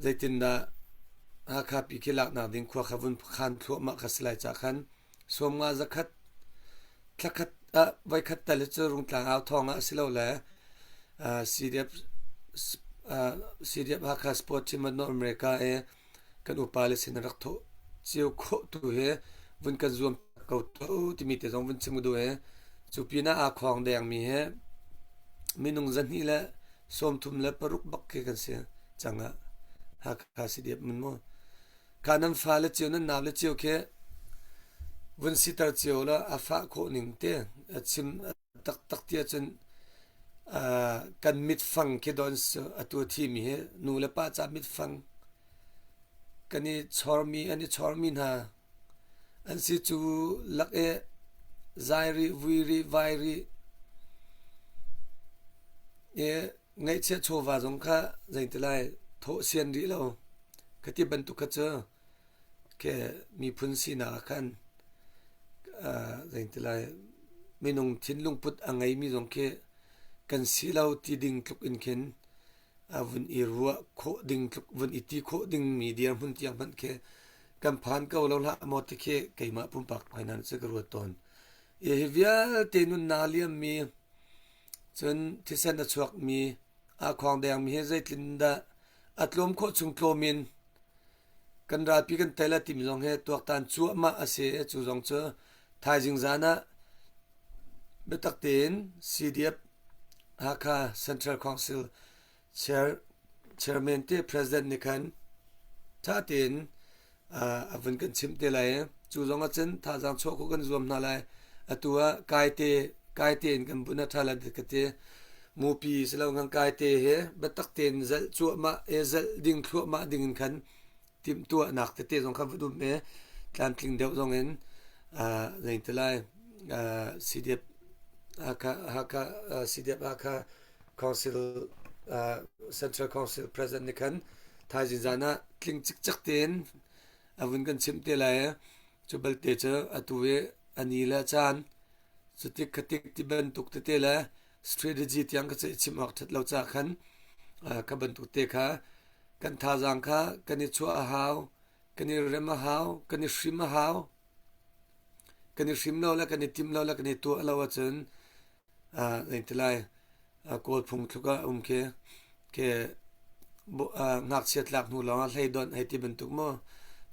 zeitindah Hakha pi khi laknak ding khua kha vun khan thluahmah kha si lai ca khan 50 zakhat thlakhat ah voikhat tal hi cu Rungtlang au thawng ah silole CDF CDF Hakha Sport Team North America i kan upa le sin rak thawh cio khawh tu hi vun kan zuam ko tuah u timi te zong vun chim ka duh i cu pinah aa khawng dengmi hi minung 236 bak khi kan si cang ah Hakha CDF mun mu Ka nan fale cio nan nau le cio khi vun siter cio la a fah khawh ning te a chim taktak ti ahcun kan mitfang khi don atu a thimi hi nu le pa ca mitfang kan i chormi an i chormi hna an si cu lak i zai rih vui rih vai rih. I ngaihchiah chawva zong kha zeiti lai thawh sian rih lo. Kha ti bantuk kha cu ke miphun sinak ah khan zeiti lai minung thinlung put a ngeimi zong khi kan si lo ti ding tluk in khin a vun i ruah khawh ding tluk vun i ti khawh dingmi dirhmun tiang hmanh khi kan phan ko lo hlah maw ti khi keimah pumpak hmainan cu ka ruat tawn. Hi vialte nunnak a liammi cun thisen a chuakmi aa khawng dengmi hi zeitlin dah a tlawm khawh chung tlawm in kan ralpi kan tel a timi zong hi tuaktan cuahmah a si i cu zong cu thaizing zan ah biatak tein CDF Hakha Central Council Chair Chairman te President nih khan ṭha tein a vun kan chimh te lai i cu zong ah cun thazaang chuah khawh kan zuam hna lai. Atu ah kaite kaite in kan bunh a ṭha lai ka ti. Mupi si lo ngang kaite he biatak tein zalh cuahmah e zalh ding thluahmah ding in khan timhtuahnak tete zong kha vun um i tlamtling deuh zong in zei ti lai CDF Hakha Hakha CDF Hakha Council Central Council President nih khan thaizing zan ah tling cikcek tein a vun kan chimh te lai i cu balte cu atu i a ni le a caan cutik khatik ti bantuk tete le strategy tiang ka chim awk ṭhat lo ca khan kha bantuk te kha kan thazaang kha kan i chuah a hau kan i rem a hau kan i hrim a hau kan i hrim lo le kan i tim lo le kan i tuah lo ahcun zei lai Kawl phung thluk ah um khi khi ngakchia tlak hnu lawngah hlei donh hei ti bantuk maw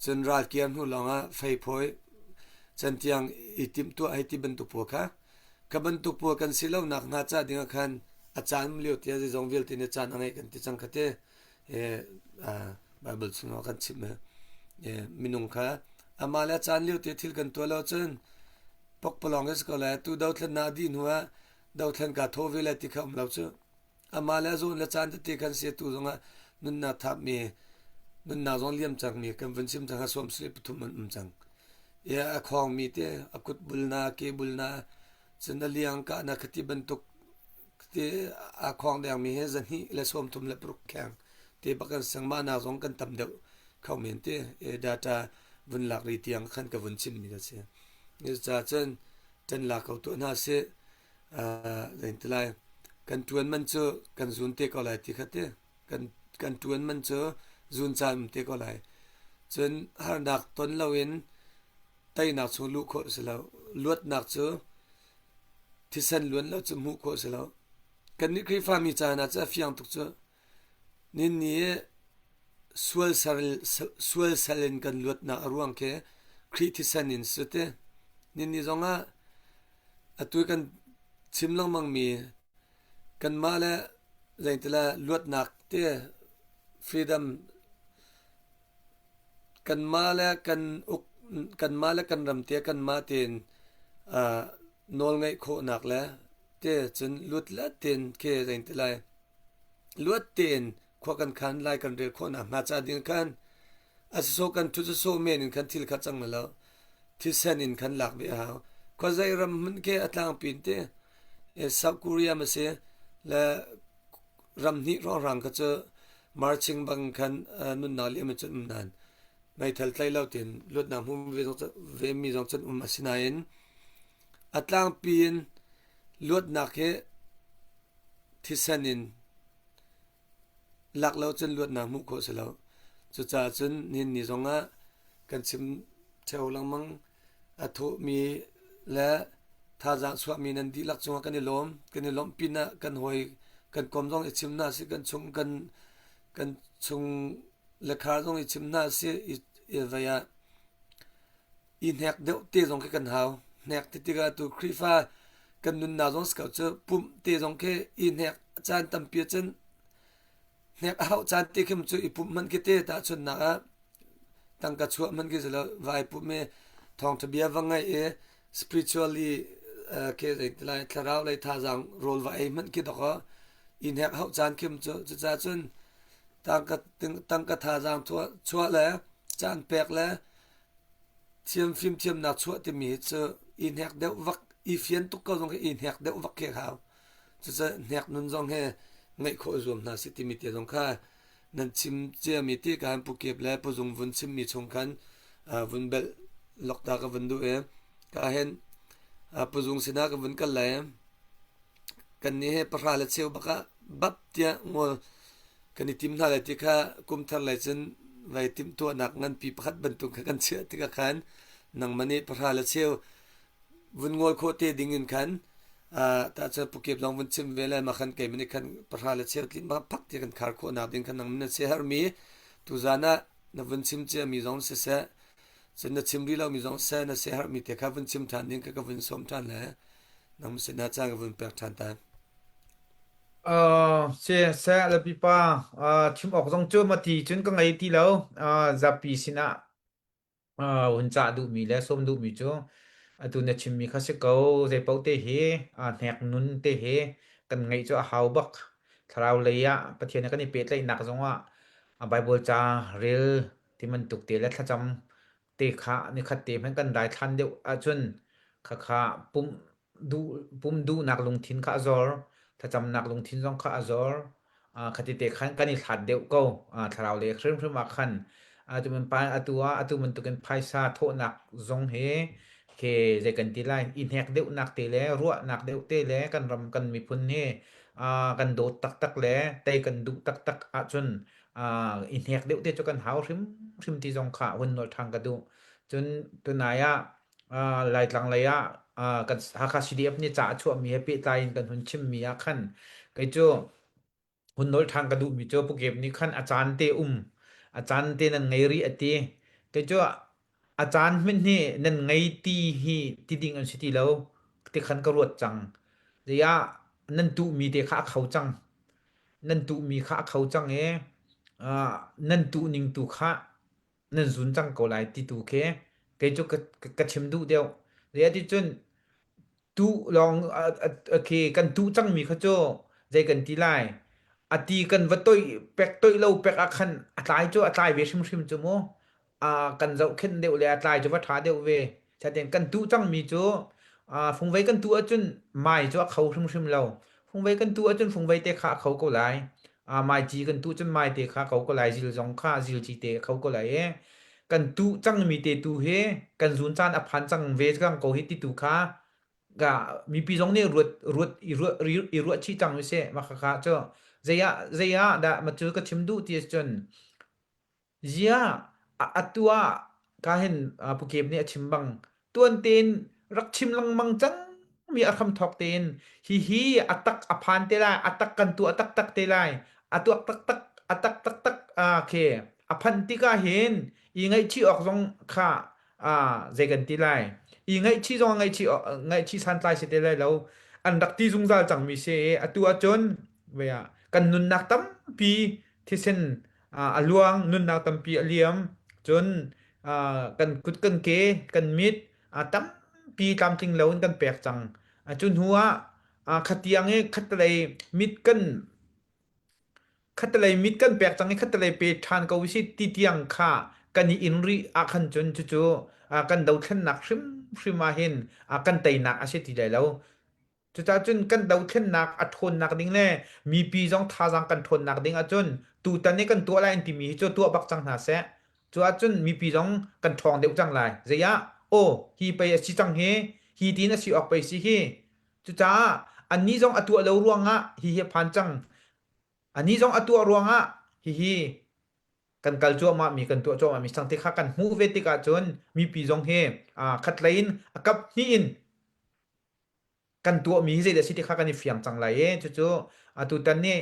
cun ral kiar hnu lawngah fei phawi cantiang i timhtuah hei ti bantuk pawl kha kha bantuk pawl kan si lonak hna ca ding ah khan a caan um lio tiah zeizong vialte nih caan a ngeih kan ti cang kha te Bible chungah kan chim minung kha amah le caan lio te thil kan tuah lo cun pokpalawng hi si ko lai tu dothlennak dih hnu ah dothlen ka thaw ve lai ti kha um lo cu amah le zawn le caan tete kan si tu zongah nunnak thapmi nunnak zong liam cangmi kan vun chim cang ha sawm sili pathum an um cang i a khawngmi te a kut bulna ke bulna cun a liang kahna khati bantuk te a khawng dengmi he zahnih le 36 kheng te bak kan sang ma na zong kan tam deuh kho men te e data vun lak ri tiang khan ka vun chim mi ka si ni ca cun ṭan la ko tuah hna sih zein ti lai kan ṭuan man cu kan zun te ko lai ti kha ti kan kan ṭuan man cu zun caan um te ko lai cun harnak ton loin teinak chung luh khawh si lo luatnak cu thisen luan lo cu hmuh khawh si lo kannih Khrihfami caan ah cu a fiang tuk cu Ninni i sual sal in kan luatnak a ruang khi Khrih thisen in si ti. Ninni zongah atu kan chim lengmangmi kanmah le zeitila luatnak te freedom kanmah le kan uk kanmah le kan ram te kanmah tein nawl ngeih khawhnak le te cun lut le tein khi zeitilai luat tein khua kan khan lai kan rel khawhnak hnga ca ding khan a sawsawh kan ṭhut sawsawh men in khan thil kha cang na lo thisen in khan lak ve a hau khuazei ram hmun ke a tlangpi in te South Korea ma si le ram hnih hrawnghrang kha cu marching bang khan nunnak liam in cun um nan meithal tlai lo tin luatnak hmu ve zong ve mi zong cun um asinain a tlangpi in luatnak hi thisen in lak lo cun luatnak hmuh khawh si lo. Cucaah cun nihin ni zongah kan chim ṭheo lengmang a thawhmi le thazaang chuahmi nan dihlak cungah kan i lawm. Kan i lawmh pinah kan hawi kan kom zong i chim hna sih, kan chung kan kan chung le khar zong i chim hna sih i, i vei ah i hnek deuh te zong khi kan hau. Hnek ti tikah tu Khrihfa kan nunnak zong si ko cu pumh te zong khi i hnek caan tampi ahcun hnek a hauh caan te khi cu i pumh hmanh khi te tahchunhnak ah tangka chuah hmanh khi si lo vai pumh i thawngṭha bia va ngaih i spiritually ke lai thlarau lei thazaang rawl va ei hmanh khi dok i hnek hauh caan khi cu cucaah cun tangka tangka thazaang chuah le caan pek le Thiam fimthiamnak chuah timi hi cu i hnek deuh vak i fian tuk ko zong khi i hnek deuh vak khi a hau. Cucu hnek nun zong hi. Ngeih khawh zuam hna sih timi te zong kha nan chim ciami ti kan Pu Kip le Pu Zung vun chimmi chung khan vun belh lok ta ka vun duh i ka hen Pu Zung sinah ka vun kal lai. Kan nih he pahra le cheu bak ah bap tiah ngol kan i tim hna lai ti kha kum thar lai cun vai timhtuahnak nganpi pakhat bantuk kha kan chiah tikah khan nangmah nih pahra le cheu vun ngol khawh te ding in khan ta cun pukep zong vun chim ve le ma khan kei mani khan pahra le cheu tlin ma phak ti kan khar khawh nak ding khan nang na che har mi tuzan ah na vun chim cia mi zong siseh cun na chim rih lo mi zong seh na se har mi te kha vun chim than ding ka ka vun som than le nang sin na caan ka vun pek than ta. Uh, se se le pipa uh, chim awk zong cu mati cun ka ngei ti lo uh, zapi sinah uh, hun cah duhmi le sawm duhmi cu atu na chimmi kha si ko zeipaoh te hi uh, hnek nun te hi kan ngeih cu a hau bak thlarau lei ah Pathian he kan i pehtlaihnak zongah Bible ca rel ti bantuk te le thlacam te kha nikhat te hmanh kan daithlan deuh ahcun khakha pum duh pum duhnak lungthin kha a zor thlacamnak lungthin zong kha a zor khati te khan kan i hlat deuh ko thlarau lei hrimhrim ah khan atu man pa atu ah atu bantukin phaisa thawhnak zong hi ke zei kan ti lai i hnek deuhnak te le ruahnak deuh te le kan ram kan miphun hi kan dawt taktak le tei kan duh taktak ahcun i hnek deuh te cu kan hau hrimhrim ti zong kha hun nolh ṭhan ka duh. Cun tunai ah Laitlang lei ah kan Hakha CDF nih ca a chuahmi he pehtlai in kan hun chimmi ah khan kei cu hun nolh ṭhan ka duhmi cu Pukep nih khan a caan te um a caan te nan ngei rih a ti. Kei cu a caan hmanh hi nan ngei ti hi ti ding an si ti lo ti khan ka ruat cang. Zeiah nan tuhmi te kha a kho cang. Nan tuhmi kha a kho cang i nan tuhning tu kha nan zun cang ko lai ti tu khi kei cu ka, ka chim duh deuh. Zeiah tuh lawng khi kan tuh cangmi kha cu zei kan ti lai a ti kan va toih pek toih lo pek ah khan a tlai cu a tlai ve hrimhrim cu mu kan zohkhenh deuh le a tlai cu va ṭha deuh ve. Satin kan tuh cangmi cu fungvei kan tuh ahcun mai cu a kho hrimhrim lo. Fungvei kan tuh ahcun fungvei te kha a kho ko lai. Mai ci kan tuh cun mai te kha a kho ko lai. Zil zong kha zil ci te a kho ko lai i kan tuh cangmi te tu hi kan zun caan a phan cang ve cang ko hi ti tu kha ka mipi zong nih ruat ruat i ruah i ruah chih cang usih mah khakha cu zei ah zei ah dah ma cu ka chim duh ti ahcun Ziah, atu ah kahin Pu Kep nih a chim bang tuan tein rak chim lengmang cangmi a hramthawk tein hihi a tak a phan te lai, a tak kan tuah taktak te lai, a tuak taktak, a tak taktak khi a phanh tikah hin i ngaihchih awk zong kha zei kan ti lai. I ngaihchih zong ngaihchih ngaihchih santlai si te lai lo. An rak ti zungzal cangmi si i atu ahcun kan nunnak tampi thisen a luang nunnak tampi a liam cun kan kut kan ke kan mit tampi tlamtling lo in kan pek cang cu hnu ah khatiang i khatlei mit kan khatlei mit kan pek cang i khatlei pe ṭhan ko si ti tiang kha kan i in rih ah khan cun cucu kan dothlennak hrimhrim ah hin kan teinak a si ti lai lo Cucaah cun kan dothlennak a ṭhawnnak ding le mipi zong thazaang kan ṭhawnnak ding ahcun tutan i kan tuah lai an timi hi cu tuah bak cang hna seh. Cu ahcun mipi zong kan ṭhawng deuh cang lai. Zei ah? Aw, hi pei a si cang hi, hi tiin a si awk pei si hi. Cucaah annih zong a tuah lo ruangah hihi a phan cang. Anih zong a tuah ruangah hihi kan kal cuahmahmi kan tuah cuahmahmi sang te kha kan hmuh ve tikah cun mipi zong hi khatlei in a kap hnih in kan tuahmi hi zeidah a si ti kha kan i fiang cang lai i cucu atutan nih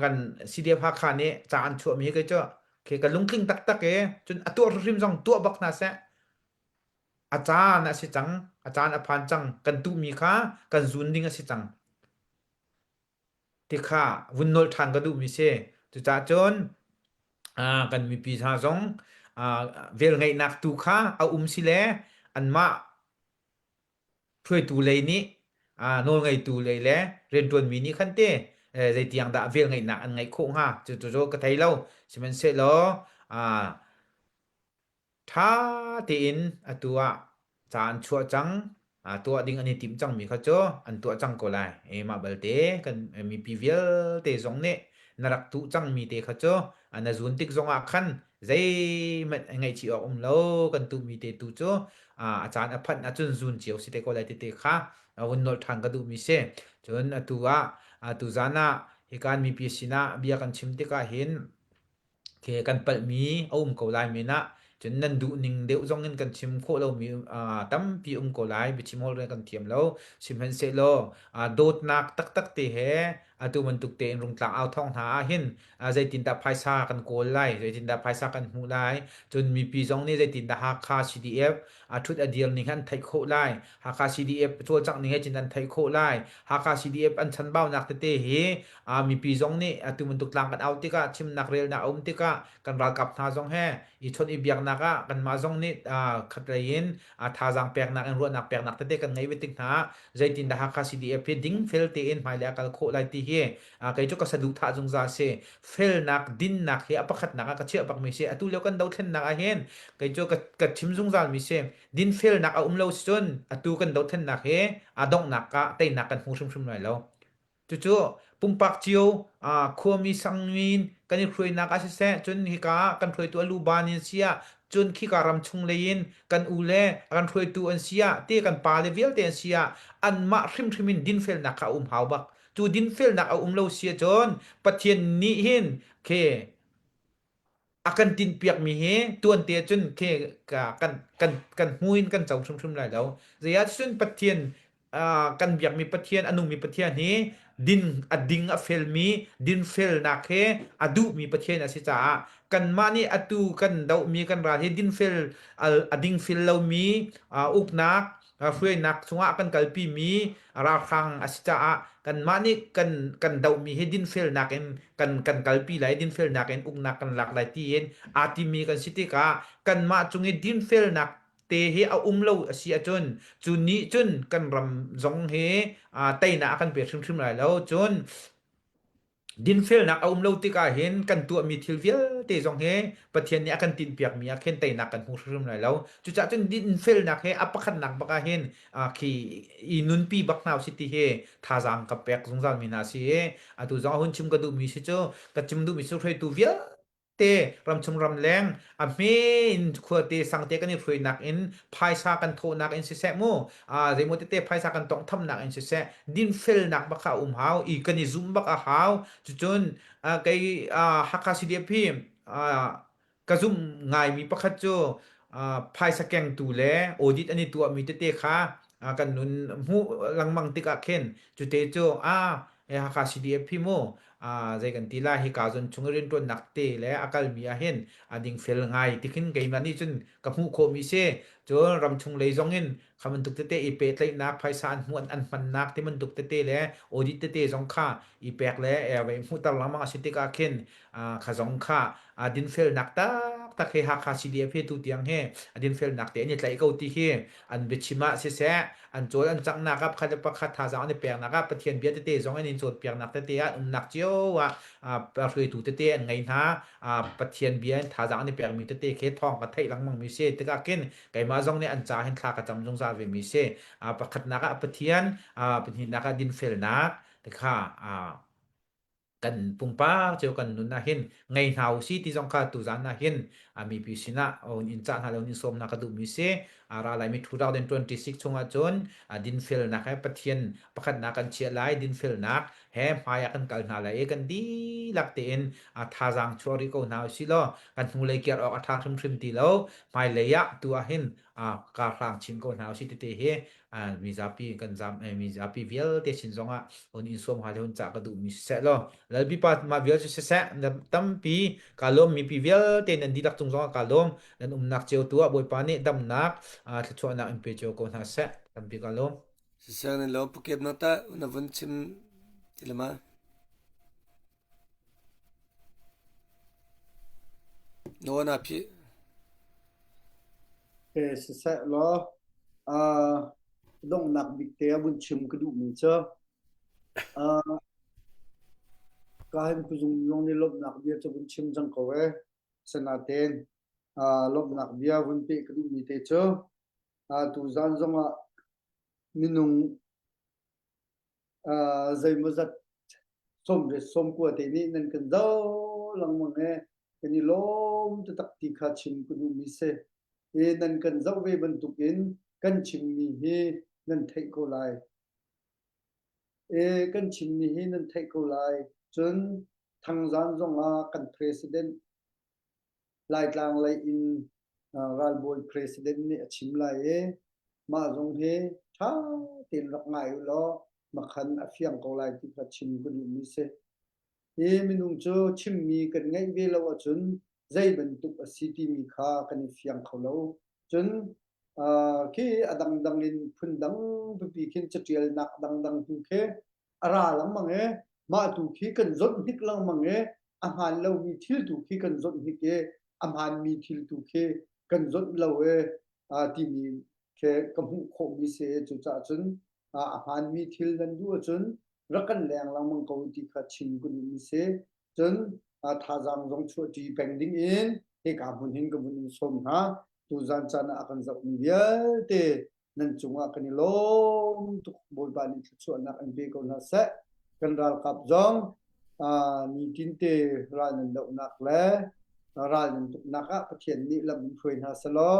kan CDF Hakha nih ca an chuahmi hi kei cu khi ka lungtling taktak i cun a tuah hrimhrim zong tuah bak hna seh a caan a si cang a caan a phan cang kan tuhmi kha kan zun ding a si cang ti kha vun nolh ṭhan ka duhmi si cucaah cun kan mipi hna zong velngeihnak tu kha a um si le anmah hruaitu lei nih nawlngeitu lei le rianṭuanmi nih khan te zeitiang dah velngeihnak an ngeih khawh hnga cu cu ka thei lo sihmanhsehlaw ṭha tein atu ah ca an chuah cang. Tuah ding an i timh cangmi kha cu an tuah cang ko lai. E mah balte kan mipi vialte zong nih na rak tuh cangmi te kha cu na zun tik zongah khan zeihmanh ngaihchih awk um lo kan tuhmi te tu cu a caan a phanh ahcun zun cio si te ko lai tete kha vun nolh ṭhan ka duhmi si. Cun atu ah atu zan ah hikan mipi sinah bia kan chim tikah hin Khi kan palhmi a um ko lai men ah cun nan duh ning deuh zong in kan chim khawh lomi tampi um ko lai biachim holh kan thiam lo sihmanhsehlaw dawtnak taktak te he atu bantuk tein rungtlang au thawng hna ah hin zeitindah phaisa kan kawl lai zeitindah phaisa kan hmuh lai cun mipi zong nih zeitindah Hakha CDF a ṭhut a dir ning an theih khawh lai Hakha CDF cawlcangh ning he cun an theih khawh lai Hakha CDF an chanbaunak tete hi mipi zong nih atu bantuk tlang kan au tikah chimnak relnak a um tikah kan ralkap hna zong he i chawnh i biaknak ah kanmah zong nih khatlei in thazaang peknak in ruahnak peknak tete kan ngeih ve tik hna ah zeitindah Hakha CDF hi dingfel tein hmailei a kal khawh lai ti hi kei cu ka saduhthah zungzal si felnak dinnak hi a pakhatnak ah ka chiah bakmi si atu lio kan dothlennak ah hin kei cu ka chim zungzal mi si dinfelnak a um lo si cun atu kan dothlennak hi a donghnak ah teinak kan hmu hrimhrim lai lo Cucu pumpak cio khuami sangmin kan i hruainak ah siseh, cun hika ah kan hruaitu a luban in si ah, cun khika ram chung lei in kan u le kan hruaitu an si ah, ti kan pa le vialte an si ah, anmah hrimhrim in dinfelnak kha a um hau bak. Cu dinfelnak a um lo si ahcun Pathian nih hin khi a kan tinhpiakmi hi tuante cun khi kan kan kan hmu in kan co hrimhrim lai lo. Zei ah cun Pathian kan biakmi Pathian a nungmi Pathian hi din a ding a felmi dinfelnak he a duhmi Pathian a si caah kanmah nih atu kan dohmi kan ral hi dinfel a dingfel lomi uknak hruainak chungah kan kalpimi ralhrang a si caah kanmah nih kan kan dohmi hi dinfelnak in kan kan kalpi lai dinfelnak in uknak kan lak lai tiin aa timi kan si tikah kanmah cung i dinfelnak te hi a um lo a si ahcun cu nih cun kan ram zong hi teinak a kan pe hrimhrim lai lo cun Dinfelnak a um lo tikah hin kan tuahmi thil vialte zong hi Pathian nih a kan tinhpiakmi ah khin teinak kan hmu hrimhrim lai lo. Cucaah cun dinfelnak hi a pakhatnak bak ah hin khi i nunpi bak hna usih ti hi thazaang ka pek zungzal mi hna si i atu zong a hun chim ka duhmi si cu ka chim duhmi cu hruaitu vialte te ramchung ramleng a hme in khuate sangte kan i hruainak in phaisa kan thawhnak in siseh mu zeimaw tete phaisa kan tawnghthamnak in siseh dinfelnak bak kha a um hau i kan i zum bak a hau cucun kei Hakha CDF hi ka zumh ngaimi pakhat cu phaisa kengtu le audit an i tuahmi tete kha kan nun hmuh lengmang tikah khin cute cu a Hakha CDF hi mu zei kan ti lai hika zon chung i rianṭuannak te le a kalmi ah hin a dingfel ngai ti khin keimah nih cun ka hmuh khawhmi si. Cun ramchung lei zong in kha bantuk tete i pehtlaihnak phaisa an hmuh an hmannak ti bantuk tete le audit tete zong kha i pek le vai hmuhter lengmang a si tikah khin kha zong kha dinfelnak taktak he Hakha CDF he tu tiang he a dinfelnak te an i tlaih ko ti hi an biachim ah siseh an cawl an canghnak ah pakhat le pakhat thazaang an i peknak ah Pathian bia tete zong an in cawnpiaknak tete ah umnak cio ah hruaitu tete an ngei hna Pathian bia in thazaang an i pekmi tete khi thawng ka theih lengmang mi si tikah khin keimah zong nih an ca hin thla ka cam zungzal ve mi si pakhatnak ah Pathian pahnihnak ah dinfelnak tikha kan pumpak cio kan nun ah hin ngei hna usih ti zong kha tuzan ah hin mipi sinah in cah hna lo in sawm hna ka duhmi si ra laimi 2026 chungah cun dinfelnak he Pathian pakhatnak kan chiah lai dinfelnak he hmai ah kan kal hna lai i kan dihlak tein thazaang chuah rih ko hna usih law kan hnulei kiar awk a ṭha hrimhrim ti lo hmailei ah tu ah hin kar hlang chin ko hna usih tete hi mizapi kan zam mizapi vialte sin zongah hun in sawm ha le hun cah ka duhmi siseh law lalpipa mah vial cu siseh tampi ka lawm mipi vialte nan dihlak cung zongah ka lawm nan umnak cio tu ah Bawipa nih damnak thluachuahnak in pe cio ko hna seh tampi ka lawm Siseh nan lawm pukep na ta na vun chim ti lama No na phi Ke siseh law uh, donghnak bik te a vun chim ka duhmi cu uh, ka hin puzung zong nih lawmhnak bia cu vun chim cang ko e. Sanaten uh, lawmhnak bia vun peh ka duhmi te cu uh, tuzan zongah. Minung zeimawzat sawmriat sawmkua te nih nan kan zoh lengmang i kan i lawm taktak ti kha chim ka duhmi si. I nan kan zoh ve bantukin kan chimmi hi nan theih ko lai. I kan chimmi hi nan theih ko lai. Cun Thangzan zongah kan president Laitlang lei in ralbawi president nih a chim lai i mah zong hi ṭha tein rak ngai u law makhan a fiang ko lai ti kha chim ka duhmi si. Hi minung cu chimmi kan ngeih ve lo ahcun zei bantuk a si timi kha kan i fiang kho lo. Cun khi a dangdang in phundang pipi khin caṭialnak dangdang tu khi a ra lengmang i mah tu khi kan zawnh hnik lengmang i a hmaan lomi thil tu khi kan zawnh hnik i a hmaanmi thil tu khi kan zawnh lo i timi khi ka hmuh khawhmi si i cucaah cun a hmaanmi thil nan duh ahcun rak kan leng lengmang ko ti kha chim ka duhmi si. Cun thazaang zong chuahṭi peng ding in hika hmun hin ka vun in sawm hna. Tuzan caan ah a kan zohmi vialte nan cungah kan i lawm tuk. Bawipa nih thluachuahnak in pe ko hna seh. Kan ralkap zong nitinte ral nan dohnak le ral nan tuknak ah Pathian nih lam in hruai hna selaw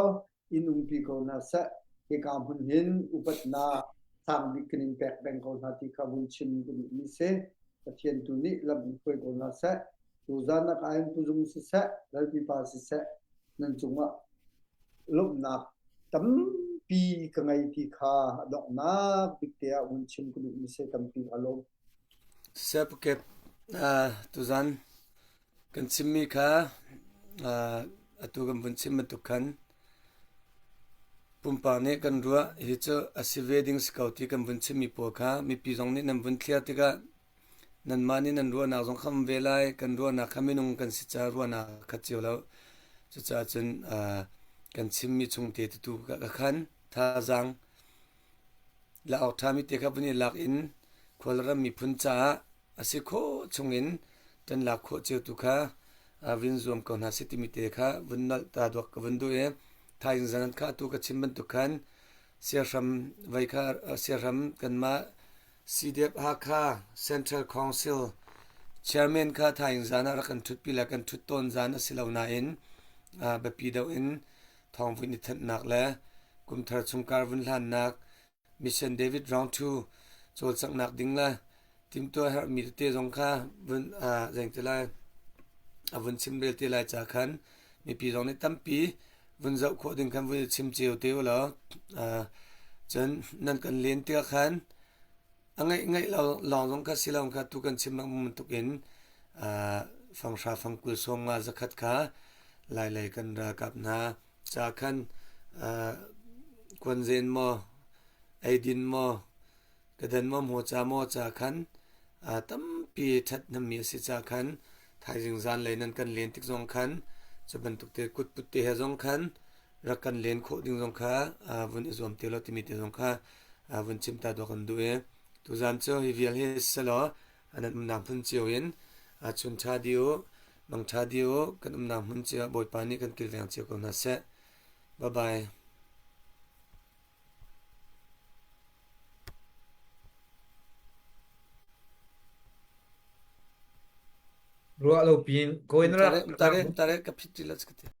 in umpi ko hna seh. Hika hmun hin upatnak sang bik kan in pek peng ko hna ti kha vun chim ka duhmi si. Pathian tu nih lam in hruai ko hna seh. Tuzan ah ka in puzung siseh, lalpipa siseh, nan cungah lawmhnak tampi ka ngei ti kha a donghnak bik te ah vun chim ka duhmi si tampi ka lawm. Siapakep tuzan kan chimmi kha atu kan vun chim bantuk khan pumpak nih kan ruah hi cu a si ve ding si ko ti kan vun chimmi pawl kha mipi zong nih nan vun thliar tikah Nanmah nih nan ruahnak zong kha um ve lai. Kan ruahnak kha minung kan si caah ruahnak khat cio lo. Cucaah cun kan chimmi chung te tu ka khan thazaang la awk ṭhami te kha vun i lak in khualram miphun caah a si khawh chungin ṭan lak khawh cio tu kha vun zuam ko hna sih timi te kha vun nolh ta duak ka vun duh i thaizing zan kha atu ka chim bantuk khan siahram vei kha siahram kanmah CDF Hakha Central Council Chairman kha thaing zan ah rak kan ṭhutpi le kan ṭhut tawn zan a si lo nain biapi deuh in thawngvun i thanhnak le kumthar chungkar vun hlannak Mission David Round 2 cawlcanghnak ding le timhtuah herhmi tete zong kha vun zeng te lai a vun chimrel te lai ca khan mipi zong nih tampi vun zoh khawh ding khan vun i chim cio te u law cun nan kan len tikah khan a ngaih ngaih lo lawng zong kha si lo kha tu kan chim bantuk in fanghra fangkul sawm nga zakhat kha lailei kan ralkap hna ca khan kuanzen maw eidin maw Ka dan maw hmaw ca maw ca khan tampi ṭhathnemmi a si ca khan thaizing zanlei nan kan len tik zong khan cu bantuk te kutput te he zong khan rak kan len khawh ding zong kha vun i zuam te law timi te zong kha vun chim ta dawh kan duh i tuzan cu hi vial hi selaw nan umnak hmun cio in chun ṭha dih u mang ṭha dih u kan umnak hmun cio ah Bawipa nih kan kilveng cio ko hna seh. Bye bye. Ruah lo pin kawi na rak Tare tare ka phit ti la ka ti.